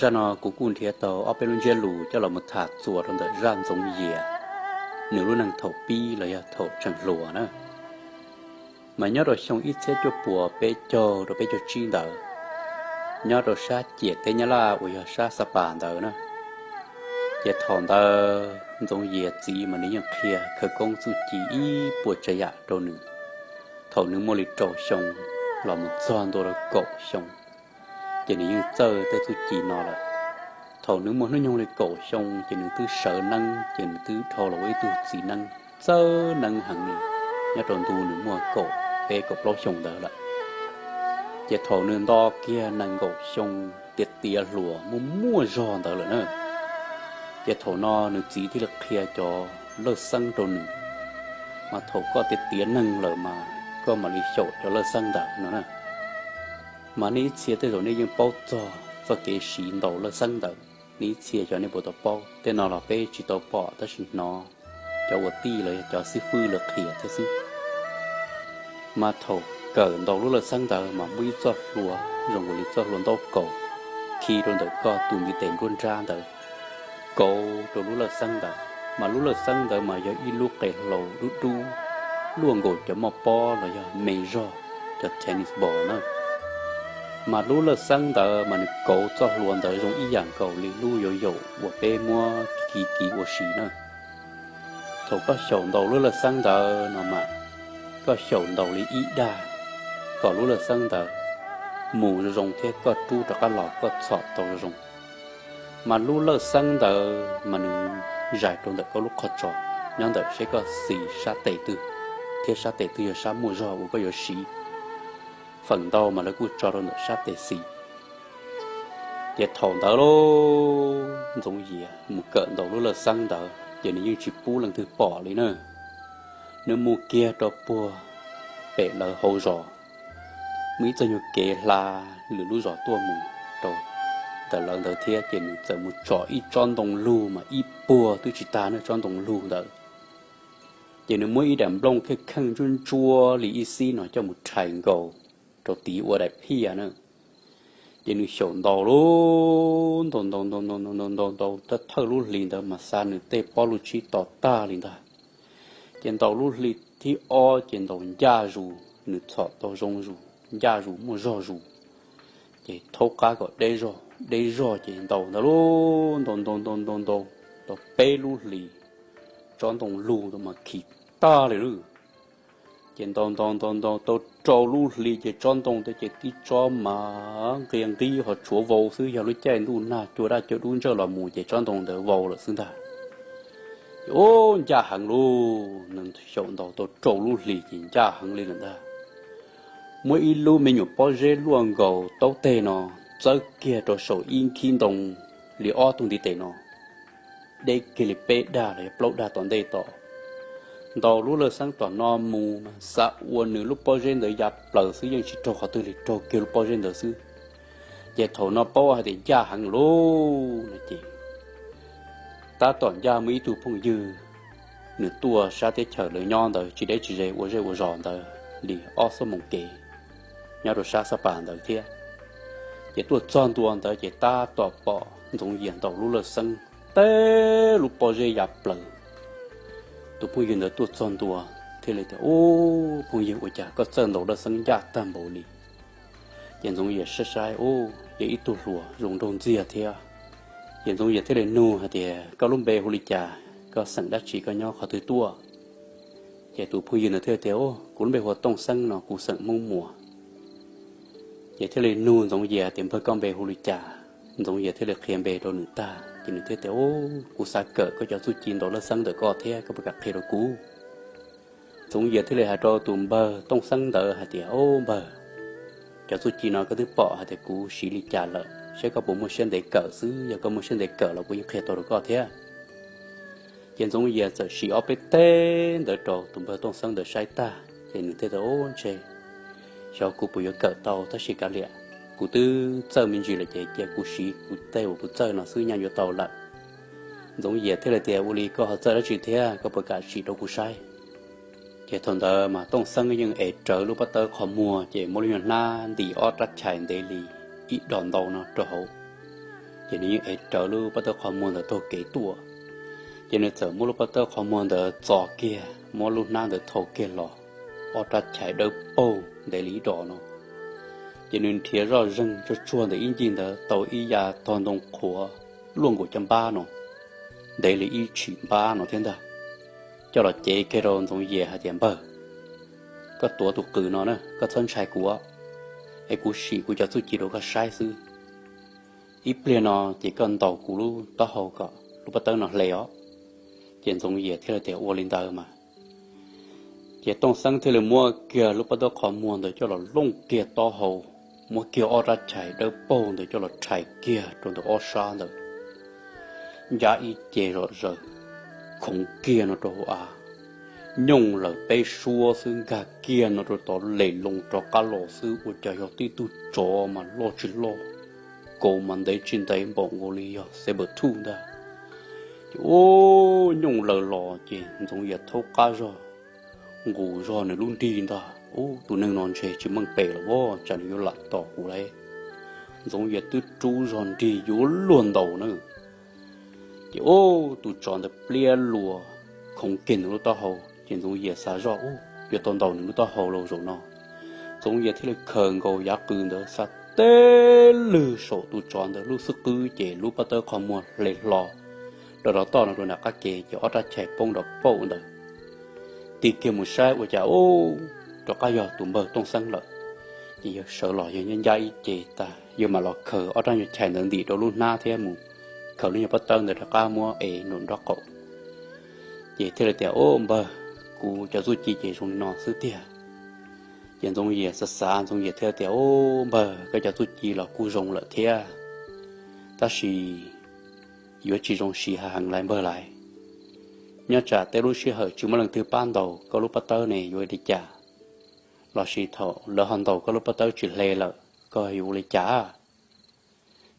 Zaj no kuv kuj nrhiav tau ob peb lub ntsiab lus coj los mus tham txuas rau ntawm zaj Ntxoov Yias, nws lub neej thaum pib los yog thaum tseem hluas na. Mas nyob rau xyoo ib txhiab cuaj puas peb caug rau peb caug tsib ntawd, nyob rau sab ciam teb Nyab Laj uas yog sab Xa Pas ntawd na, ces thaum ntawd Ntxoov Yias txiv mas nws yeej qhia khawv koob txuj ci ib puas tsav yam rau nws. Thaum nws muaj li rau xyoo los mus txog ntua rau kaum xyoo, ces nws yeej txawj tej txuj ci no lawm. Thaum nws muaj hnub nyoog li kaum xyoo ces nws twb sawv neeb, ces nws twb dhau los ua ib tug txiv neeb txawj neeb heev li, nyob rau ntu nws muaj kaum peb kaum plaub xyoo ntawd lawm. Ces thaum nws nto kiag nees nkaum xyoo tiav tiav hluas muaj muaj zog ntawd lawm na, ces thaum no nws txiv thiaj li qhia cov lawj xeeb rau nws, mas thaum koj tiav tiav neeg lawm mas koj mam li xyaum cov lawj xeeb ntawd no na. Mas nej ib txhia tej zaum nej yeej paub txog txoj kev siv ntaus lawj xeeb ntawd, nej ib txhia xyov nej puas tau paub. Tej no los peb tsis tau pom tab sis hnov cov uas tij los yog cov xib fwb lawv qhia thiab xwb. Mas thaum kawm ntaus lub lawj xeeb ntawd mas muaj ib txoj hlua zoo li txoj hlua ntaub kaus khi rau ntawm koj tus ntiv tes nruab nrab ntawd, kauv rau lub lawj xeeb ntawd. Mas lub lawj xeeb ntawd mas yog ib lub qe hlau dub dub, luaj nkaus cov moj pob los yog me zog, cov tennis ball na. Mas lub lawj xeeb ntawd mas nws kauv txoj hlua ntawd zoo ib yam nkaus li lub yuav yaum uas peb muab kiv kiv ua si na. Thaum koj xyaum ntaus lub lawj xeeb ntawd no mas koj xyaum ntaus li ib dag kom lub lawj xeeb ntawd mus zoo zoo thiab koj rub rov qab los koj txhom tau zoo zoo. Mas lub lawj xeeb ntawd mas nws zais rau ntawm koj lub qhov tso, nyob ntawm seb koj xis sab tes twg, thiab sab tes twg yog sab muaj zog uas koj yuav siv. Feem ntau mas lawv kuj tso rau ntawm sab tes xis. Ces thaum ntawd lauj, Ntxoov Yias mus kawm ntaus lub lawj xeeb ntawd ces nws yeej tsis pub leej twg pom li na. Nws mus kiag rau puag pem lawv hauv zos, muaj ib txoj nyuag kev hla lwm lub zos tuaj mus rau ntawm lawv ntawd thiab, ces nws txawm mus tsom ib tsob ntoo lug mas ib puag twb tsis tag na tsob ntoo lug ntawd. Ces nws muab ib daim nplooj kheej kheej ntsuab ntsuab li ib xib no coj mus rhais nkaus rau tid ua daim phiaj na. Ces nws xyaum ntaus lub ntaus ntaus ntaus ntaus ntaus ntaus ntaus thawj thawj lub hlis ntawd mas xav nws tej pob lub tshib to tag li ntag. Ces ntaus lub hli thib ob ces ntaus ncaj zus, nws txhom tau zoo zus, ncaj zus muaj zog zus. Ces thaub qab kom deb zog deb zog ces ntaus ntawd lub ntaus ntaus ntaus ntaus ntaus tau peb lub hlis, tsob ntoo lug ntawd mas khi tag li lawm. Ces ntaus ntaus ntaus ntaus tau rau lub hlis ces tsob ntoo ntawd ces tib tsob mas nqia nqib ho tshuav vau xwb, yog lub caij ntuj nag cua daj cua dub ntsawj los mus ces tsob ntoo ntawd vau lawm xwb ntag. Ces ub ncaj heev lauj, nws xyaum ntaus tau rau lub hlis ces ncaj heev li lawm ntag. Muaj ib lub me nyuam pob zeb luaj nkaus taub teg no txawb kiag rau saum ib nkhib ntoo li ob tug ntiv tes no, deb kiag li peb dag los yog plaub dag tom ntej tom. Ntaus lub lawj xeeb tom no mus mas xav ua nws lub pob zeb ntawd ya plaws xwb, yeej tsis raug qhov twg li, raug kiag lub pob zeb ntawd xwb. Ces thaum no paub hais tias ncaj heev lauj no ces tab tom ncaj muaj ib tug phooj ywg, nws tuaj sab teb chaws lawv nyob ntawd tsis deb tsis ze ua zej ua zos ntawd li ob xuab moos kev, nyob rau sab Xab Pas ntawd thiab. Ces tuaj txog ntua ntawd ces tab tom pom Ntxoov Yias ntaus lub lawj xeeb, teb lub pob zeb ya plaws. Tus phooj ywg ntawd tuaj txog ntua thiaj li tias, Ub, phooj ywg, ua cas koj txawj ntaus lawj xeeb ncaj tag npaum li? Ces Ntxoov Yias saib saib, Ub, yog ib tug hluas zoo nraug ntxiag thiab. Ces Ntxoov Yias thiaj li nug hais tias, Koj lub npe hu li cas? Koj xeem dab tsi? Koj nyob qhov twg tuaj? Ces tus phooj ywg ntawd thiaj tias, Ub, kuv lub npe hu ua Tooj Xeeb no, kuv xeem Hmoob Muas. Ces thiaj li nug Ntxoov Yias tias, Npawg, koj npe hu li cas? Ntxoov Yias thiaj li qhia npe rau nws tag ces nws thiaj tias, Ub, kuv xav kawm koj cov txuj ci ntaus lawj xeeb ntawm koj thiab, koj puas kam qhia rau kuv? Ntxoov Yias thiaj li hais rau tus npawg Tooj Xeeb ntawd hais tias, Ub npawg, cov txuj ci no koj twb pom hais tias kuv siv li cas lawm, saib koj puas muaj siab ntev kawm xwb, yog koj muaj siab ntev kawm los kuv yeej qhia tau rau koj thiab. Ces Ntxoov Yias txawm siv ob peb teg ntawd rau tus npawg Tooj Xeeb ntawd saib tag ces nws thiaj tias, Ub, ntshe xyov kuv puas yuav kawm tau, tab sis kav liam, kuv twb txawj me ntsis lawm ces cia kuv siv kuv tej uas kuv txawj no xwb nyaj yuav tau lawm. Ntxoov Yias thiaj li tias, Ua li koj ho txawj dab tsi thiab, koj puas kam sim rau kuv saib? Ces thaum ntawd mas Tooj Xeeb yeej ev rawv lub pob tawb qhov muag ces muab lub nyuag hnab ntim ob rab chais ntev li ib dos ntau no rau hauv. Ces nws yeej ev rawv lub pob tawb qhov muag ntawd taug kev tuaj. Ces nws txawm muab lub pob tawb qhov muag ntawd txo kiag, muab lub hnab ntawd thau kiag los, ob rab chais dawb paug ntev li ib dos no. Ces nws nrhiav zoj zeeg tsuag tsuag ntawm ib ncig ntawd tau ib yav tog ntoo qhuav luaj nkaus caj npab no, ntev li ib tshim npab no thiab ntag, coj los cev kiag rau Ntxoov Yias hais tias, Npawg, koj tuav tus qws no na, koj txhob ntshai kuv, es kuv sim kuv cov txuj ci rau koj saib xwb. Ib pliag no ces koj ntaus kuv lub taub hau kom lub pob tawb no hle os. Ces Ntxoov Yias thiaj li tias, Ua li ntawd mas. Ces Tooj Xeeb thiaj li muab kiag lub pob tawb qhov muag ntawd coj los looj kiag taub hau, muab kiag ob rab chais dawb paug ntawd coj los rhais kiag rau ntawm ob sab ntawd, ncab ib ce zom zaws, khoov kiag no rau hauv av, nyooj lawm peb suab xwb, nkag kiag no rau tod, lem loo rov qab los xwb, ua cas yog tib tug tsov mas loj tsis loj, kaus mas ntev tsis ntev, npaum nkaus li yog saber tooth ntag. Ces ub, nyooj lawm los ces Ntxoov Yias thaub qab zog, nqus zog nws lub nrig ntag, Ub, tus neeg no ntshe tsis meej pem los as, tsam nws yuav lam tom kuv lawm. Ntxoov Yias twb rub zog nrig yuav luag ntaus na. Ces ub, tus tsov ntawd pliab luas khoov kiag nws lub taub hau, ces Ntxoov Yias xav zoj, Ub, yuav tau ntaus nws lub taub hau lauj zaum no. Ntxoov Yias thiaj li khaws nkaus yav qws ntawd xa teb lwg saum tus tsov ntawd lub xub qwb, ces lub pob tawb qhov muag hle hlo rau rov toj no rau nram qab ke, ces ob rab chais poob nrov paum ntawd. Tig kiag mus saib ua cas ub, rov qab yog tus npawg Tooj Xeeb lawm. Ces yawg sawv los yawg ncaj ncaj ib ce tas, yawg mam los khaws ob rab nyuag chais ntawd ntim rau lub hnab thiab mus khaws lub nyuag pob tawb ntawd rov qab muab ev nraum nraub qaum. Ces thiaj li tias, Ub npawg, kuv cov txuj ci ces zoo li no xwb tiag. Ces Ntxoov Yias xav xav, Ntxoov Yias thiaj tias, Ub npawg, koj cov txuj ci los kuj zoo lawm thiab, tab sis yuav tsis zoo siv hav heev lawm npawg lawm. Nyob tsam tej lub sij hawm tsis muaj leej twg pab ntaus koj lub pob tawb ne yuav li cas, lossis thaum lawv ho ntaus koj lub pob tawb tsis hle lawm koj yuav ua li cas?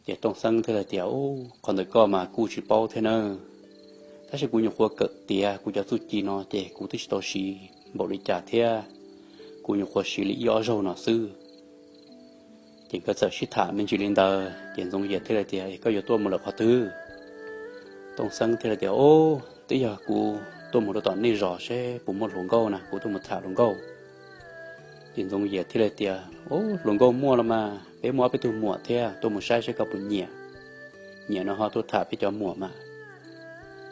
Ces Tooj Xeeb thiaj li tias, Ub, qhov ntawd koj mas kuj tsis paub thiab nawb, tab sis kuv nyuam qhuav kawm tiav kuv cov txuj ci no ces kuv twb tsis tau siv npaum li cas thiab, kuv nyuam qhuav siv li ib ob zaug no xwb. Ces nkawd txawm sib tham me ntsis li ntawd ces Ntxoov Yias thiaj li tias, Es koj yuav tuaj mus lawm qhov twg? Tooj Xeeb thiaj li tias, Ub, twb yog kuv tuaj mus rau tom nej zos seb puas muaj hluas nkauj na, kuv tuaj mus tham hluas nkauj. Ces Ntxoov Yias thiaj li tias, Ub, hluas nkauj muaj los mas, peb muaj ob peb tug muam thiab, tuaj mus saib seb koj puas nyiam, nyiam no ho tuaj tham peb cov muam mas.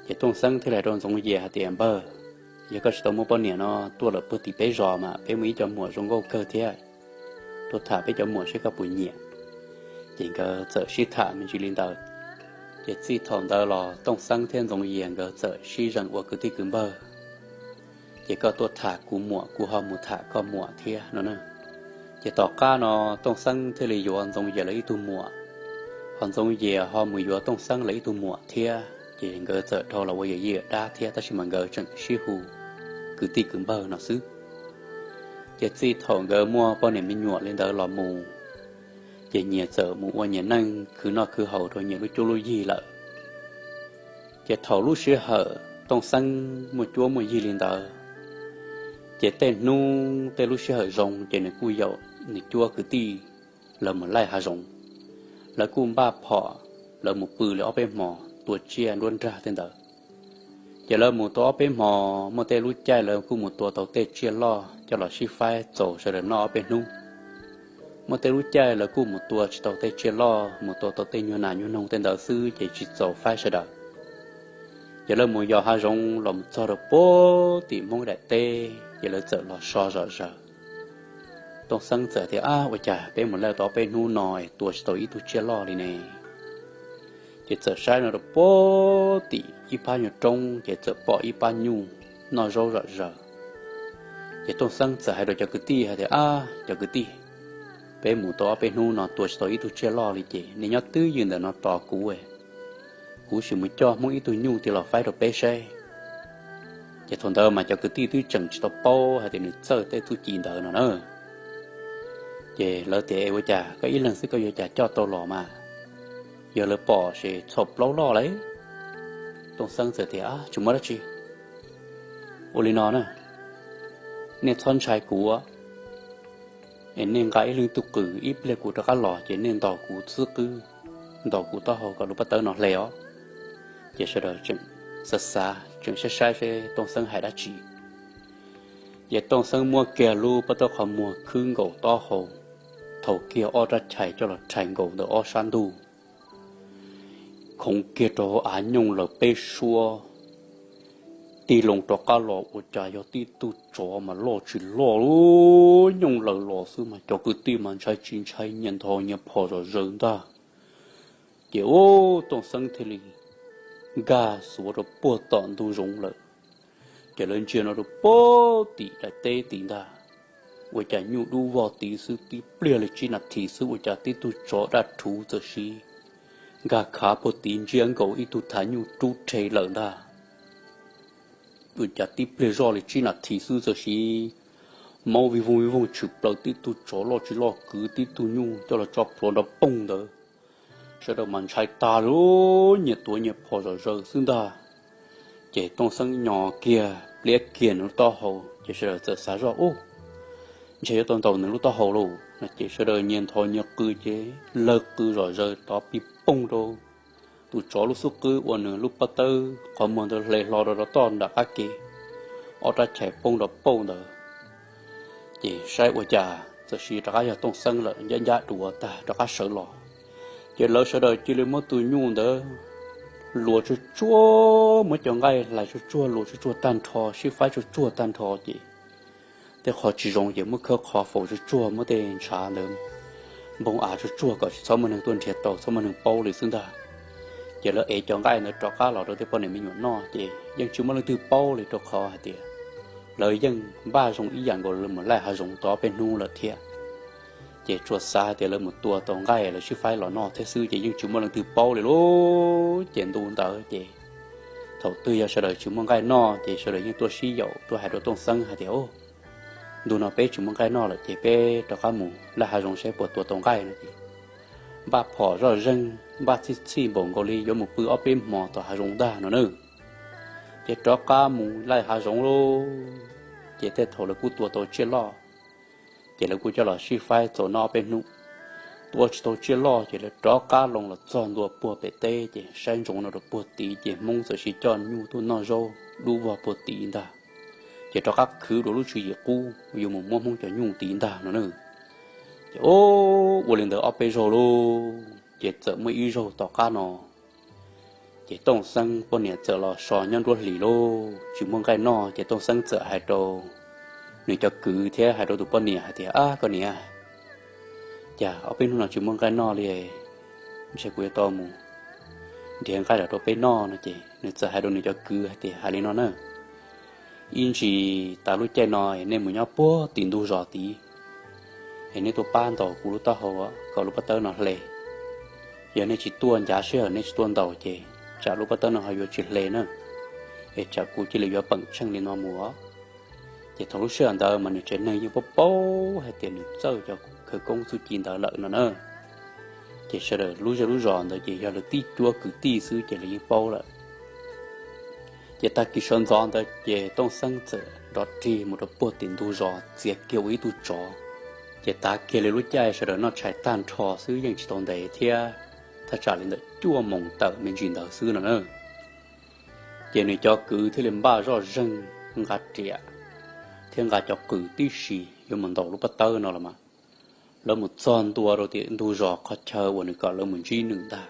Ces Tooj Xeeb thiaj li hais rau Ntxoov Yias hais tias, Npawg, yog koj tsis tau muaj poj niam no tuaj lawm puag tim peb zos mas peb muaj ib co muam zoo nkauj kawg thiab, tuaj tham peb cov muam seb koj puas nyiam. Ces nkawd txawm sib tham me ntsis li ntawd. Ces txij thaum ntawd los Tooj Xeeb thiab Ntxoov Yias nkawd txawm sib zeem ua kwv tij kwv npawg. Ces koj tuaj tham kuv muam, kuv ho mus tham koj muam thiab no na. Ces tom qab no Tooj Xeeb thiaj li yuav Ntxoov Yias lawv ib tug muam, ho Ntxoov Yias ho mus yuav Tooj Xeeb lawv ib tug muam thiab, ces nkawd txawm dhau los ua yawm yij yawm dab thiab, tab sis mas nkawd tseem sib hu kwv tij kwv npawg no xwb. Ces txij thaum nkawd muaj poj niam me nyuam li ntawd los mus, ces nyias txawm mus ua nyias neej khwv noj khwv haus rau nyias lub cuab lub yig lawm. Ces thaum lub sij hawm Tooj Xeeb muaj cuab muaj yig li ntawd, ces tej hnub tej lub sij hawm zoo ces nws kuj yaum nws cuab kwv tij lawv mus laij hav zoov. Lawv kuj npaj phom, lawv mus pw li ob peb hmos tua tsiaj nruab nrag tej ntawd. Ces lawv mus tau ob peb hmos, muaj tej lub caij lawv kuj mus tua tau tej tsiaj loj coj los sib faib txaus sawv daws noj ob peb hnub. Muaj tej lub caij lawv kuj mus tua tsis tau tej tsiaj loj, mus tua tau tej nyuag nas nyuag noog tej ntawd xwb ces tsis txaus faib sawv daws. Ces lawv mus yos hav zoov los mus txog rau puag tim Hmoob daim teb ces lawv txawm los so zom zaws. Tooj Xeeb txawm tias, Ab, ua cas peb mus laij tau ob peb hnub no es tua tsis tau ib tug tsiaj loj li ne? Ces txawm saib no rau puag tim ib phab nyuag roob ces txawm pom ib pab nyuj noj zaub zom zaws. Ces Tooj Xeeb txawm hais rau cov kwv tij hais tias, Ab, cov kwv tij, peb mus tau ob peb hnub no tua tsis tau ib tug tsiaj loj li ces nej nyob twj ywm ntawm no tos kuv, kuv sim mus coj Hmoob ib tug nyuj tig los faib rau peb saib. Ces thaum ntawd mas cov kwv tij twb tseem tsis tau paub hais tias nws txawj tej txuj ci ntawd no na. Ces lawv tias, Ua cas koj ib leeg xwb koj yuav cas coj tau los mas? Yog lawv pom ces txhaum plaub loj lawm. Tooj Xeeb txawm tias, Tsis muaj dab tsi. Ua li no na, nej txhob ntshai kuv, es nej nqa ib leeg tug qws, ib pliag kuv rov qab los ces nej ntaus kuv xub qwb. ntaus kuv taub hau kom lub pob tawb no hle os. Ces sawv daws tseem xav xav, tseem saib saib seb Tooj Xeeb hais dab tsi. Ces Tooj Xeeb muab kiag lub pob tawb qhov muag khwb nkaus taub hau, thaum kiag ob rab chais coj los rhais nkaus ntawm ob sab ntug, khoov kiag rau av nyooj laws peb suab, tig loo rov qab los ua cas yog tib tug tsov mas loj tsis loj, nyooj laws los xwb mas cov kwv tij mas ntshai tsis ntshai, nyias nthos nyias phom zom zaws ntag. Ces ub, Tooj Xeeb thiaj li nkag xuav rau puag tom ntug zoov lawm. Ces lawv ntsia no rau puag tim daim teb tid ntag, ua cas nyuj dub vog tid xwb, tib pliag li tsib nas this xwb ua cas tib tug tsov daj rhuv txawm sis nkag khav puag tid ntsiab nkaus ib tug thav nyuj rub rhe lawm ntag. Ua cas tib pliag zoj li tsib nas this xwb txawm sis maub vij voog vij voog tshwm plaws tib tug tsov loj tsis loj kwv tib tug nyuj coj los tso plhuav nrov poog ntawd. Sawv daws mas ntshai tag li, nyias tuav nyias phom zom zaws xwb ntag. Ces Tooj Xeeb nyo kiag pliab kiag nws lub taub hau ces sawv daws txawm xav zoj ub, ntshe yuav tau ntaus nws lub taub hau lauj no ces sawv daws nyias nthos nyias qw ces lawv qw zom zaws tov pij poog rau tus tsov lub xub qwb uas nws lub pob tawb qhov muag ntawd hle hlo rau rau toj nram qab ke, ob rab chais poob rau pauj ntawd. Ces saib ua cas txawm sis rov qab yog Tooj Xeeb lawm, ncab ncab duav tag rov qab sawv los. Ces lawv sawv daws cia li muab tus nyuj ntawd luas tsuag tsuag, muab cov nqaij hlais tsuag tsuag, luas tsuag tsuag tag nrho, sib faib tsuag tsuag tag nrho ces tej qho tsis zoo ces muab khawb qhov faus tsuag tsuag, muab tej ntshav ntawd npog av tsuag tsuag kom tsis txhob muaj neeg tuaj nrhiav tau, txhob muaj neeg paub li xwb ntag. Ces lawv ev cov nqaij ntawd rov qab los rau tej poj niam me nyuam noj ces yeej tsis muaj leej twg paub li rau qhov hais tias lawv yeej npaj zoo ib yam nkaus lawv mus laij hav zoov tau ob peb hnub lawm thiab. Ces tsuas xav hais tias lawv mus tua tau nqaij lawv sib faib los noj thiab xwb ces yeej tsis muaj leej twg paub li lauj. Ces ntu ntawd ces thaum twg yog sawv daws tsis muaj nqaij noj ces sawv daws yeej tuaj sib yaum tuaj hais rau Tooj Xeeb hais tias, Ntu no peb tsis muaj nqaij noj lawm ces peb rov qab mus laij hav zoov saib puas tua tau nqaij no ces npaj phom zoj zeeg, npaj txhij txhij npaum nkaus li yuav mus pw ob peb hmo tom hav zoov ntag no na. Ces rov qab mus laij hav zoov lauj. Ces tej thaum lawv kuj tua tau tsiaj loj, ces lawv kuj coj los sib faib txaus noj ob peb hnub. Tua tsis tau tsiaj loj ces lawv rov qab loo los txog ntua puag pem teb ces saib ntsoov no rau puag tid ces Hmoob txawm sis coj nyuj tuaj noj zaub dub vog puag tid ntag. Ces rov qab khwv dua lub tswv yim qub yuav mus muab Hmoob cov nyuj tid ntag no na. Ces ua li ntawd ob peb zaug lauj, ces txawm muaj ib zaug tom qab no ces Tooj Xeeb poj niam txawm los so nyob nruab hlis lauj, tsis muaj nqaij noj ces Tooj Xeeb txawm hais rau nws cov kwv thiab hais rau tus poj niam hais tias, Ab koj niam, cas ob peb hnub no tsis muaj nqaij noj li, ntshe kuv yuav tau mus nrhiav nqaij los rau peb noj no ces nws txawm hais rau nws cov kwv hais tias, Hais li no na, ib ntsis tas lub caij no nej mus nyob puag tim ntug zos tid es nej tuaj pab ntaus kuv lub taub hau kom lub pob tawb no hle. Yog nej tsis tuaj ncav sij hawm nej tsis tuaj ntaus ces tsam lub pob tawb no ho yuav tsis hle na, es tsam kuv cia li yuav peem tsheej li no mus. Ces thaum lub sij hawm ntawd mas nws tsev neeg yeej paub paub hais tias nws txawj cov khawv koob txuj ci ntawd lawm no na. Ces sawv daws lub zej lub zos ntawd ces yog lawv tib cuab kwv tij xwb ces lawv yeej paub lawm. Ces tag kis sawv ntxov ntawd ces Tooj Xeeb txawm nrov rig mus rau puag tim ntug zos txiav kiag ua ib tug tsov. Ces tav kiag li lub caij sawv daws noj tshais tag nrho xwb yeej tsis tau ntev thiab, thaj tsam li ntawm cuaj moos tawm me ntsis ntawd xwb no na. Ces nws cov kwv thiaj li npaj zoj zeeg, nqa riam thiab nqa cov qws tib si yuav mus ntaus lub pob tawb no los mas. Lawv mus txog ntua rau tim ntug zos qhov chaw uas nws kom lawv mus ntsib nws ntag.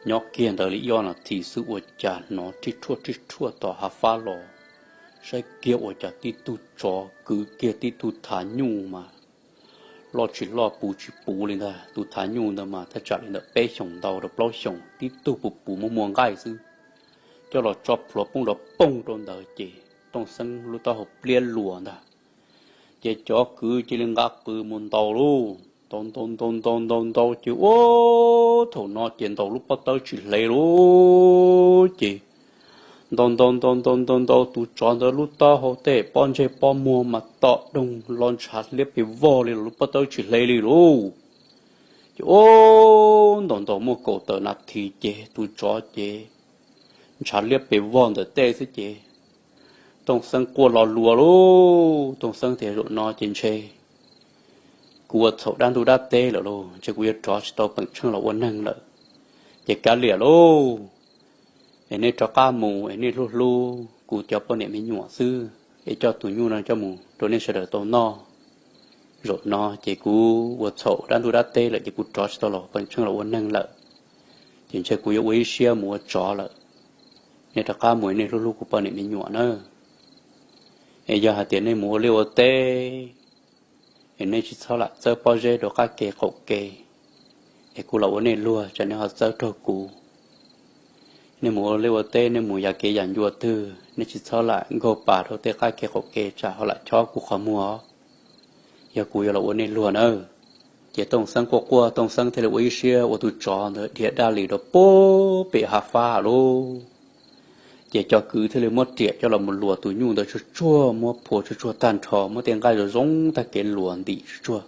Nyob kiag ntawd li ib ob nas this xwb ua cas hnov rhij rhuaj rhij rhuaj tom hav fab los, saib kiag ua cas tib tug tsov kwv kiag tib tug thav nyuj mas loj tsis loj puv tsis puv li ntag. Tus thav nyuj ntawd mas thaj tsam li ntawm peb xyoos ntau rau plaub xyoos, tib tug puv puv muaj muaj nqaij xwb, coj los tso plhuav poob nrov poog rau ntawd ces Tooj Xeeb lub taub hau pliab luas ntag. Ces cov kwv cia li nqa qws mus ntaus lauj, ntaus ntaus ntaus ntaus ntaus ntaus ces ua thaum no ces ntaus lub pob tawb tsis hle lauj. Ces ntaus ntaus ntaus ntaus ntaus ntaus tus tsov ntawd lub taub hau tej pob ntseg pob muag mas tom doog los ntshav liab pes vog li los lub pob tawb tsis hle li lauj. Ces ua ntaus ntaus muaj kaum tawm nas this ces tus tsov ces ntshav liab pes vog ntawm tej xwb ces Tooj Xeeb quaj lo lua lauj. Tooj Xeeb tias zaum no ces ntshe kuv ua txhaum dab ntuj dab teb lawm lauj, ntshe kuv yuav rov tsis tau peem tsheej los ua neeg lawm. Ces kav liam lauj, es nej rov qab mus es nej hlub hlub kuv cov poj niam me nyuam xwb, es coj tus nyuj no coj mus rau nej sawv daws tau noj. Zaum no ces kuv ua txhaum dab ntuj dab teb lawm ces kuv rov tsis tau los pes tsheej los ua neeg lawm, ces ntshe kuv yuav ua ib siab mus ua tsov lawm. Nej rov qab mus es nej hlub hlub kuv poj niam me nyuam nawb. Es yog hais tias nej mus ua liaj ua teb, es nej tsis txhob lam txawb pob zeb rau qab ke qaum ke, es kuv los ua nej luag tsam nej ho txawb raug kuv. Nej mus ua liaj ua teb, nej mus yam kev yam ncua twg, nej tsis txhob lam nkaug pas rau tej qab ke qaum ke tsam ho lam chob kuv qhov muag. Yog kuv yuav los ua nej luag nawb. Ces Tooj Xeeb quaj quaj, Tooj Xeeb thiaj li ua ib siab ua tus tsov ntawd dhia daj li rau pem hav fab lauj. Ces cov kwv thiaj li muab riam coj los mus luas tus nyuj ntawd tsuag tsuag, muab phua tsuag tsuag tag nrho, muab tej nqaij zoo zoo tag kev luas ntim tsuag tsuag,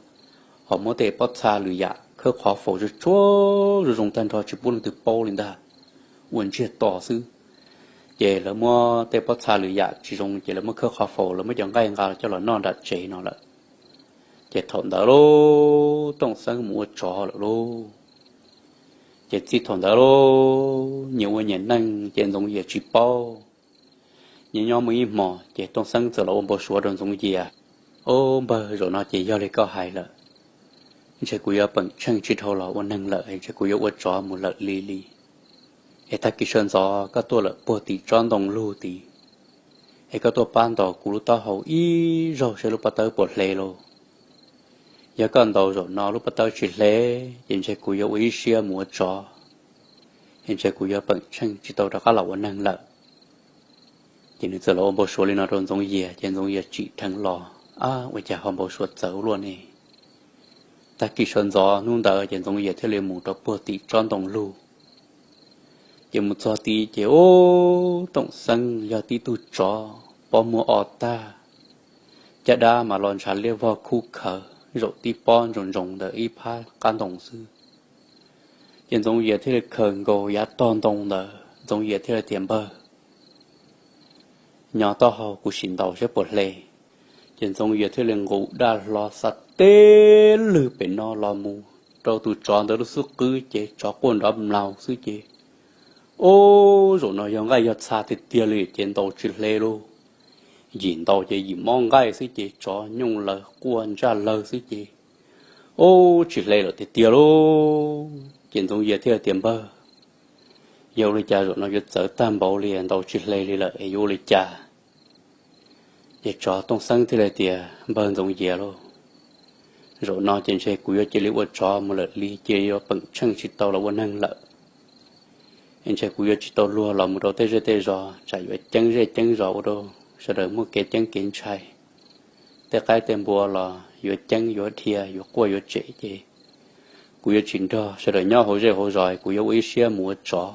ho muab tej pob txha lwm yam khawb qhov faus tsuag tsuag zoo zoo tag nrho tsis pub leej twg paub li ntag, ua ntsiag to xwb. Ces lawv muab tej pob txha lwm yam tsis zoo ces lawv muab khawb qhov faus, lawv muab cov nqaij nqa coj los noj nram tsev no lawm. Ces thaum ntawd lauj, Tooj Xeeb mus ua tsov lawm lauj. Ces txij thaum ntawd lauj, nyias ua nyias neej ces Ntxoov Yias tsis paub. Nyob nyob muaj ib hmos ces Tooj Xeeb txawm los ua npau suav rau Ntxoov Yias, Ob npawg, zaum no ces yog li koj hais lawm, ntshe kuv yuav peem tsheej tsis dhau los ua neeg lawm, ntshe kuv yuav ua tsov mus lawm li li. Es tag kis sawv ntxov koj tuaj lawm puag tim tsob ntoo lug tid, es koj tuaj pab ntaus kuv lub taub hau ib zaug saib lub pob tawb puas hle lauj. Yog koj ntaus zaum no lub pob tawb tsis hle, ces ntshe kuv yuav ua ib siab mus ua tsov, es ntshe kuv yuav peem tsheej tsis tau rov qab los ua neeg lawm. Ces nws txawm los ua npau suav li no rau Ntxoov Yias ces Ntxoov Yias tsim dheev los, Ab, ua cas ho npau suav txawv ua luaj ne? Tag kis sawv ntxov hnub ntawd ces Ntxoov Yias thiaj li mus rau puag tim tsob ntoo lug. Ces mus txog tid ces ub, Tooj Xeeb yog tib tug tsov pob muag o tag, caj dab mas los ntshav liab vog khub khawv zaum tib pob ntsoov ntsoov ntawm ib phab qab ntoo xwb. Ces Ntxoov Yias thiaj li khaws nkaus yav tog ntoo ntawd, Ntxoov Yias thiaj li tias, Npawg, nyo taub hau kuv sim ntaus saib puas hle. Ces Ntxoov Yias thiaj li nqus daj hlo xa teb lwg pem no los mus rau tus tsov ntawd lub xub qwb ces tsov quaj nrov mlaus xwb ces, ub, zaum no yog nqaij yog txha tiag tiag li ces ntaus tsis hle lauj. Yim ntaus ces yim mob nqaij xwb ces tsov nyooj lawv quaj ntsaj lawg xwb ces, ub, tsis hle lawm tiag tiag lauj. Ces Ntxoov Yias thiaj tias, Npawg, yog ua li cas zaum no yuav txawv tag npaum li ntaus tsis hle li lawm es yuav ua li cas? Ces tsov Tooj Xeeb thiaj li tias, Npawg Ntxoov Yias lauj, zaum no ces ntshe kuv yuav cia li ua tsov mus lawm li, cia li yuav peem tsheej tsis tau los ua neeg lawm. Es ntshe kuv yuav tsis tau luag los mus rau tej zej tej zos tsam yuav ceeb zej ceeb zos ua rau sawv daws muaj kev ceeb kev ntshai. Tej qaib tej npua los yuav ceeb yuav dhia yuav quaj yuav tsem ces kuv yuav tsis nrog sawv daws nyob hauv zej hauv zos, kuv yuav ua ib siab mus ua tsov.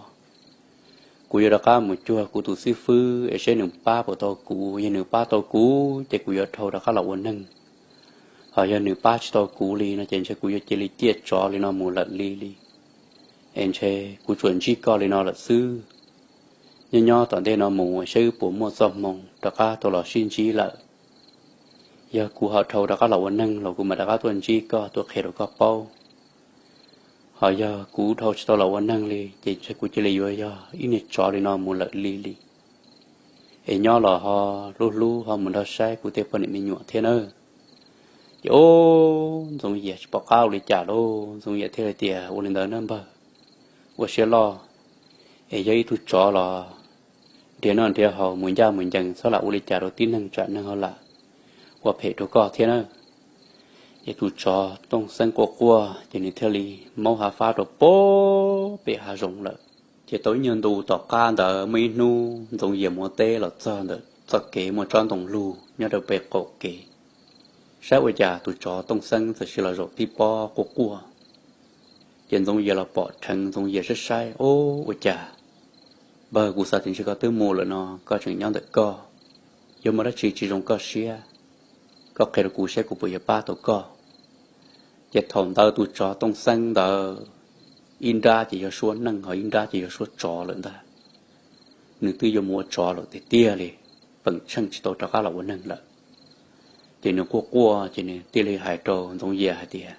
Kuv yuav rov qab mus cuag kuv tus xib fwb es seb nws pab puas tau kuv, yog nws pab tau kuv ces kuv yuav dhau rov qab los ua neeg. Ho yog nws pab tsis tau kuv li no ces ntshe kuv yuav cia li ciaj tsov li no mus lawm li li. Es ntshe kuv tsuas ntsib koj li no lawm xwb. Nyob nyob tom ntej no mus saib wb puas muaj txoj hmoo rov qab tau los sib ntsib lawm. Yog kuv ho dhau rov qab los ua neeg los kuv mam rov qab tuaj ntsib koj tuaj qhia rau koj paub. Ho yog kuv dhau tsis tau los ua neeg li ces ntshe kuv cia li yuav yog ib niag tsov li no mus lawm li li. Es nyob los ho hlub hlub ho mus nrog saib kuv tej poj niam me nyuam thiab nawb. Ces ub, Ntxoov Yias tsis pom qab ua li cas lauj, Ntxoov Yias thiaj li tias, Ua li ntawd nawb npawg, ua siab loj, es yog ib tug tsov los nrhiav noj nrhiav haus mus ncaj mus ncees, txhob lam ua li cas rau tib neeg tsam neeg ho lam ua phem rau koj thiab nawb. Ces tus tsov Tooj Xeeb quaj quaj ces nws thiaj li maub hav fab rau pem hav zoov lawm. Ces tau ib nyuag ntu tom qab ntawd muaj ib hnub Ntxoov Yias mus ua teb los txog ntawm txoj kev muaj tsob ntoo lug nyob rau pem qaum kev, saib ua cas tus tsov Tooj Xeeb txawm sim los zaum tib pob quaj quaj. Ces Ntxoov Yias los pom dheev, Ntxoov Yias saib saib, Ub, ua cas npawg, kuv xav tias ntshe koj twb mus lawm no koj tseem nyob ntawm koj, yog muaj dab tsi tsis zoo koj siab, koj qhia rau kuv saib kuv puas yuav pab tau koj. Ces thaum ntawd tus tsov Tooj Xeeb ntawd ib nrab ces yog suab neeg ho ib nrab ces yog suab tsov lawm ntag. Nws twb yuav mus ua tsov lawm tiag tiag li, peem tsheej tsis tau rov qab los ua neeg lawm. Ces nws quaj quaj ces nws thiaj li hais rau Ntxoov Yias hais tias,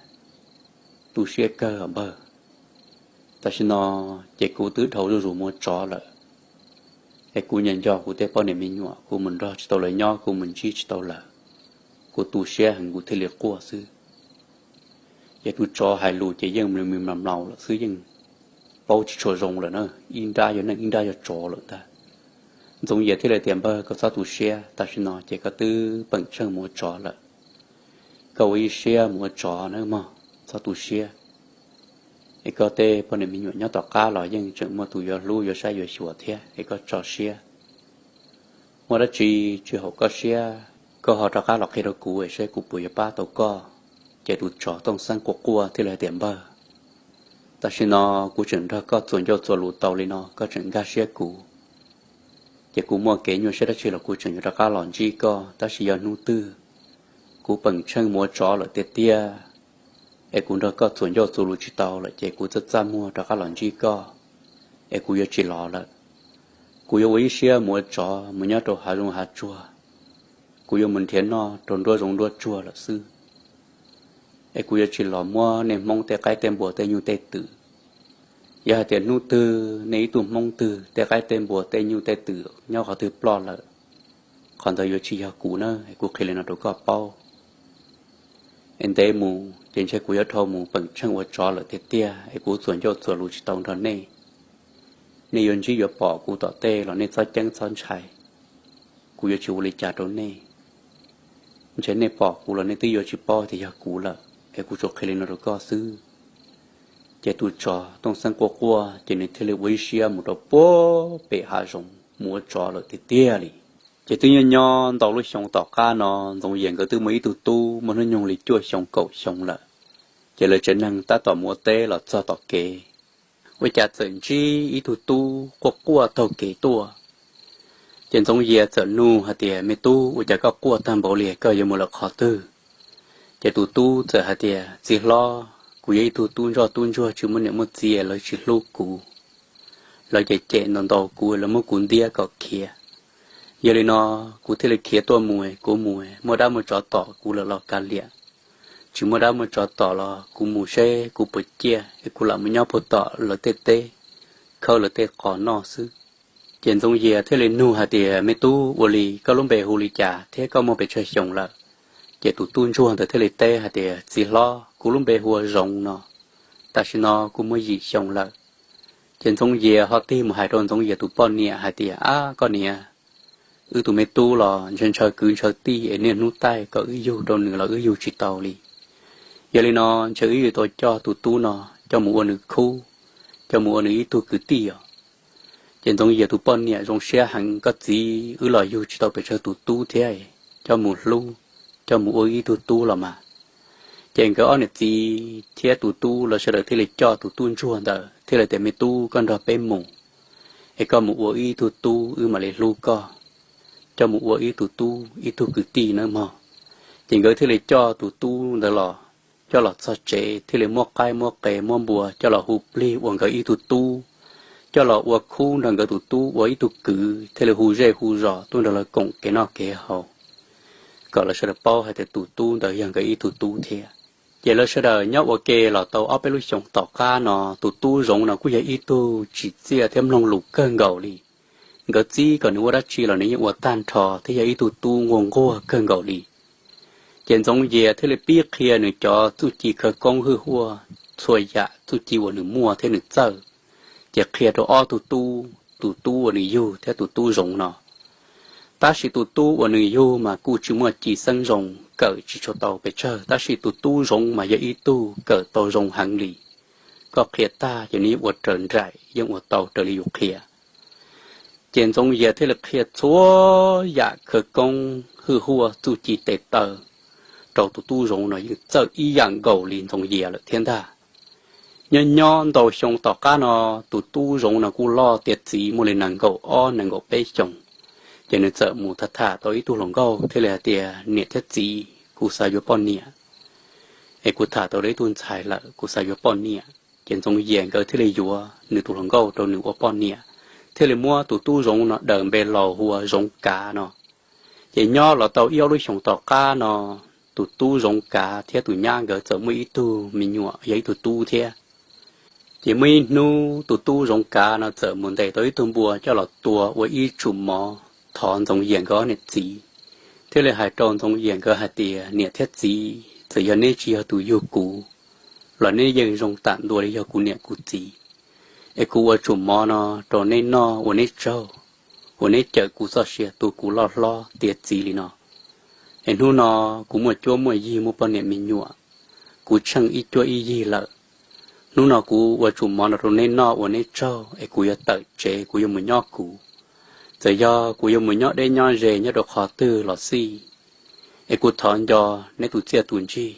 Tu siab kawg npawg, Tam sim no ces kuv twb dhau zuj zus mus ua tsov lawm, es kuv nyias nco kuv tej poj niam me nyuam, kuv mus nrog tsis tau lawv nyob, kuv mus ntsib tsis tau lawv, kuv tu siab heev kuv thiaj li quaj xwb. Ces tus tsov hais lus ces yeej mlis mlis mlaus mlaus lawm xwb, yeej paub tsis tshua zoo lawm na, ib nrab yog neeg ib nrab yog tsov lawm ntag. Ntxoov Yias thiaj li tias, Npawg, koj txhob tu siab, tam sim no ces koj twb peem tsheej mus ua tsov lawm, koj ua ib siab mus ua tsov nawb mog, txhob tu siab. Es koj tej poj niam me nyuam nyob tom qab los yeej tseem muaj tus yuav hlub yuav saib yuav xyuas thiab, es koj tso siab. Muaj dab tsi tsis haum koj siab, koj ho rov qab los qhia rau kuv es saib kuv puas yuav pab tau koj. Ces tus tsov tooj xeeb quaj quaj thiaj li hais tias, Npawg, tam sim no kuv tseem nrog koj txuas ncauj txuas lus tau li no, koj tseem nkag siab kuv, ces kuv muaj kev nyuaj siab dab tsi los kuv tseem yuav rov qab los ntsib koj, tab sis yog hnub twg kuv peem tsheej mus ua tsov lawm tiag tiag, es kuv nrog koj txuas ncauj txuas lus tsis tau lawm ces kuv txaj txaj muag rov qab los ntsib koj, es kuv yuav tsis los lawm. Kuv yuav ua ib siab mus ua tsov mus nyob rau hav zoov hav tsuag, kuv yuav mus nrhiav noj rau nruab zoov nruab tsuag lawm xwb, es kuv yuav tsis los muab nej Hmoob tej qaib tej npua tej nyuj tej twm. Yog hais tias hnub twg nej ib tug Hmoob twg tej qaib tej npua tej nyuj tej twm nyob qhov twg ploj lawm, qhov ntawd yuav tsis yog kuv na, es kuv qhia li no rau koj paub. Es ntev mus ces ntshe kuv yuav dhau mus peem tsheej ua tsov lawm tiag tiag, es kuv txuas ncauj txuas lus tsis tau nrog nej. Nej yuav ntsib yuav pom kuv tom tej los nej txhob ceeb txhob ntshai, kuv yuav tsis ua li cas rau nej. Ntshe nej pom kuv los nej twb yuav tsis paub tias yog kuv lawm, es kuv tsuas qhia li no rau koj xwb. Ces tus tsov tooj xeeb quaj quaj ces nws thiaj li ua ib siab mus rau puag pem hav zoov mus ua tsov lawm tiag tiag li. Ces twb nyob nyob ntau lub xyoo tom qab no, Ntxoov Yias nkawd twb muaj ib tug tub muaj hnub nyoog li cuaj xyoo kaum xyoo lawm. Ces lawv tsev neeg tab tom mus ua teb los txog tom kev, ua cas txawm ntsib ib tug tub quaj quaj taug kev tuaj. Ces Ntxoov Yias txawm nug hais tias, Me tub, ua cas koj quaj tag npaum li, koj yuav mus lawm qhov twg? Ces tus tub txawm hais tias, Txiv hlob, kuv yog ib tug tub ntsoj tub ntsuag tsis muaj niam muaj txiv, lawv tsis hlub kuv. Lawv cem cem ntaus ntaus kuv, lawv muab kuv ntiab kom khiav. Yog li no kuv thiaj li khiav tuaj mus, kuv mus muaj dab muaj tsov tom kuv lawm los kav liam, tsis muaj dab muaj tsov tom los kuv mus seb kuv puas ciaj es kuv lam mus nyob puag tom lawv tej teb, khawb lawv tej qos noj xwb. Ces Ntxoov Yias thiaj li nug hais tias, Me tub, ua li koj lub npe hu li cas thiab koj muaj pes tsawg xyoo lawm? Ces tus tub ntsuag ntawd thiaj li teb hais tias, Txiv hlob, kuv lub npe hu ua Zoov no, tam sim no kuv muaj yim xyoo lawm. Ces Ntxoov Yias ho tig mus hais rau Ntxoov Yias tus poj niam hais tias, Ab, koj niam, wb tus me tub los ntshaw ntshaw kwv ntshaw tij es niaj hnub taij kom wb yug rau nws los wb yug tsis tau li. Yog li no ntshe wb yuav tau coj tus tub no coj mus ua nws khub, coj mus ua nws ib tug kwv tij os. Ces Ntxoov Yias tus poj niam zoo siab heev, Koj txiv, wb los yug tsis tau pes tsawg tus tub thiab, coj mus hlub, coj mus ua ib tug tub los mas. Ces nkawd ob niam txiv thiab tus tub lawv sawv daws thiaj li coj tus tub ntsuag ntawd thiaj li tias, Me tub, koj nrog peb mus, es koj mus ua ib tug tub wb mam li hlub koj, coj mus ua ib tug tub ib tug kwv tij nawb mog. Ces nkawd thiaj li coj tus tub ntawd los, coj los txog tsev thiaj li muab qaib muab qe muab npua coj los hu plig ua nkawd ib tug tub, coj los ua khub nrog nkawd tus tub ua ib tug kwv thiaj li hu zej hu zos tuaj nrog lawv koom kev noj kev haus, kom lawv sawv daws paub hais tias tus tub ntawd yog nkawd ib tug tub thiab. Ces lawv sawv daws nyob ua ke los tau ob peb lub xyoos tom qab no, tus tub Zoov no kuj yog ib tug tsim txiaj thiab mloog lus kawg nkaus li. Nkawd txib kom nws ua dab tsi los nws yeej ua tag nrho thiab yog ib tug tub nquag nquag kawg nkaus li. Ces Ntxoov Yias thiaj li pib qhia nws cov txuj ci khawv koob hwj huaj, txhua yam txuj ci uas nws muaj thiab nws txawj, ces qhia rau ob tug tub, tus tub uas nws yug thiab tus tub Zoov no. Tab sis tus tub uas nws yug mas kuj tsis muaj ci xeeb zoo, kawm tsis tshua tau pes tsawg, tab sis tus tub Zoov mas yog ib tug kawm tau zoo heev li. Koj qhia tag ces nws yeej ua raws nraim, yeej ua tau raws li yus qhia. Ces Ntxoov Yias thiaj li qhia txhua yam khawv koob hwj huaj txuj ci tes taw rau tus tub Zoov no yeej txawj ib yam nkaus li Ntxoov Yias lawm thiab ntag. Nyob nyob ntau xyoo tom qab no, tus tub Zoov no kuj loj tiav txiv muaj li nees nkaum ob nees nkaum peb xyoos. Ces nws txawm mus tham tham tau ib tug hluas nkauj thiaj li hais tias, Niam thiab txiv, kuv xav yuav poj niam, es kuv tham tau ib tug ntxhais lawm, kuv xav yuav poj niam. Ces Ntxoov Yias nkawd thiaj li yuav nws tus hluas nkauj rau nws ua poj niam, thiaj li muab tus tub Zoov no daws npe laus hu ua Zoov Kav no. Ces nyob los tau ib ob lub xyoos tom qab no, tus tub Zoov Kav thiab tus nyab nkawd txawm muaj ib tug me nyuam yog ib tug tub thiab. Ces muaj ib hnub tus tub Zoov Kav no txawm mus ntes tau ib tug npua coj los tua ua ib tsum mov thov Ntxoov Yias nkawd ob niam txiv, thiaj li hais rau Ntxoov Yias nkawd hais tias, Niam thiab txiv, txawm yog neb tsis yog tus yug kuv los neb yeej zoo tam ntua li yog kuv niam kuv txiv. Es kuv ua tsum mov no rau neb noj ua neb tsaug, ua neb cawm kuv txoj sia tu kuv loj hlob tiav txiv li no. Es hnub no kuv muaj cuab muaj yig muaj poj niam me nyuam, kuv tsheej ib cuab ib yig lawm. Hnub no kuv ua tsum mov no rau neb noj ua neb tsaug es kuv yuav tawm tsev kuv yuav mus nyob kuv. Txawm yog kuv yuav mus nyob deb nyob ze nyob rau qhov twg los xij, es kuv thov nco neb tus txiaj tus ntsig.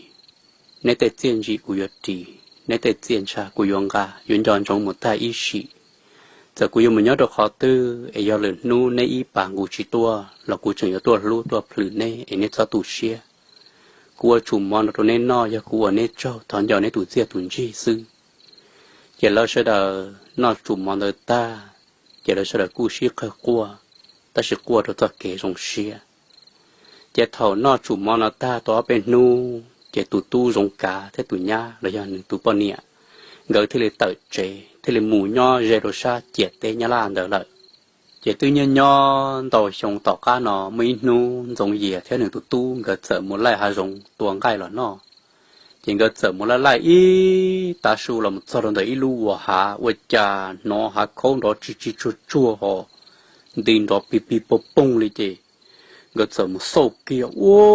Neb tej txiaj ntsim kuv yuav ris, neb tej txiaj ntsha kuv yuav nqa, yuav nco ntsoov mus tag ib sim. Txawm kuv yuav mus nyob rau qhov twg es yog lwm hnub neb ib pas nqus tsis tuaj los kuv tseem yuav tuaj hlub tuaj plhws neb es neb txhob tu siab. Kuv ua tsum mov no rau neb noj yog kuv ua neb tsaug thov nco neb tus txiaj tus ntsig xwb. Ces lawv sawv daws noj tsum mov ntawd tag, ces lawv sawv daws kuj sib qawg quaj, tab sis quaj rau txoj kev zoo siab. Ces thaum noj tsum mov no tag tau ob peb hnub ces tus tub Zoov Kav thiab tus nyab los yog nws tus poj niam, nkawd thiaj li tawm tsev thiaj li mus nyob ze rau sab ciam teb Nyab Laj ntawd lawm. Ces twb nyob nyob ntau xyoo tom qab no muaj ib hnub Ntxoov Yias thiab nws tus tub nkawd txawm mus laij hav zoov tua nqaij los noj. Ces nkawd txawm mus laij laij ib tav su los mus txog rau ntawm ib lub vuas hav ua cas hnov hav khaub nrov tsis tsis tsuag tsuag ho nti nrov pig pig poog poog li ces nkawd txawm mus xauj kiag ua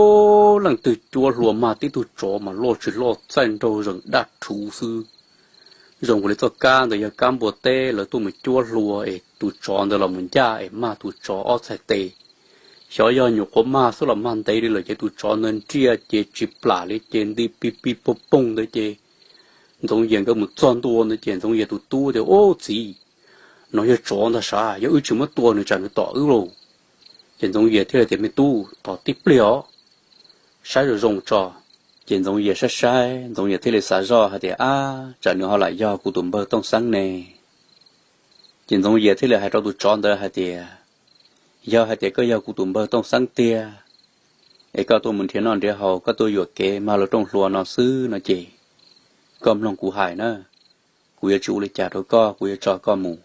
leej twg cuab hlua mag tib tug tsov mas loj tsis loj txaij nraug zeem daj rhuv xwb. Zoo li txoj kab ntawd yog kab npua teb lawv tuaj mus cuab hlua es tus tsov ntawd los mus ncaj es mag tus tsov ob txhais tes. Xyov yog nyuam qhuav mag xwb los mag ntev li lawm ces tus tsov ntawd nriaj ces tsis plam li ces nti pig pig poog poog ntawd ces Ntxoov Yias nkawd mus txog ntua ntawd ces Ntxoov Yias tus tub tias, Ub txiv, no yog tsov ntag sav, yog wb tsis muab tua nws tsam nws tom wb lauj. Ces Ntxoov Yias thiaj li tias, Me tub, tos tib pliag os, saib zoo zoo tso. Ces Ntxoov Yias saib saib Ntxoov Yias thiaj li xav zoj hais tias, Ab, tsam nws ho lam yog kuv tus npawg Tooj Xeeb ne. Ces Ntxoov Yias thiaj li hais rau tus tsov ntawd hais tias, Yog hais tias koj yog kuv tus npawg Tooj Xeeb tiag es koj tuaj mus nrhiav noj nrhiav haus, koj tuaj yuam kev mag luag rooj hlua no xwb no ces koj mloog kuv hais na, kuv yuav tsis ua li cas rau koj, kuv yuav tso koj mus.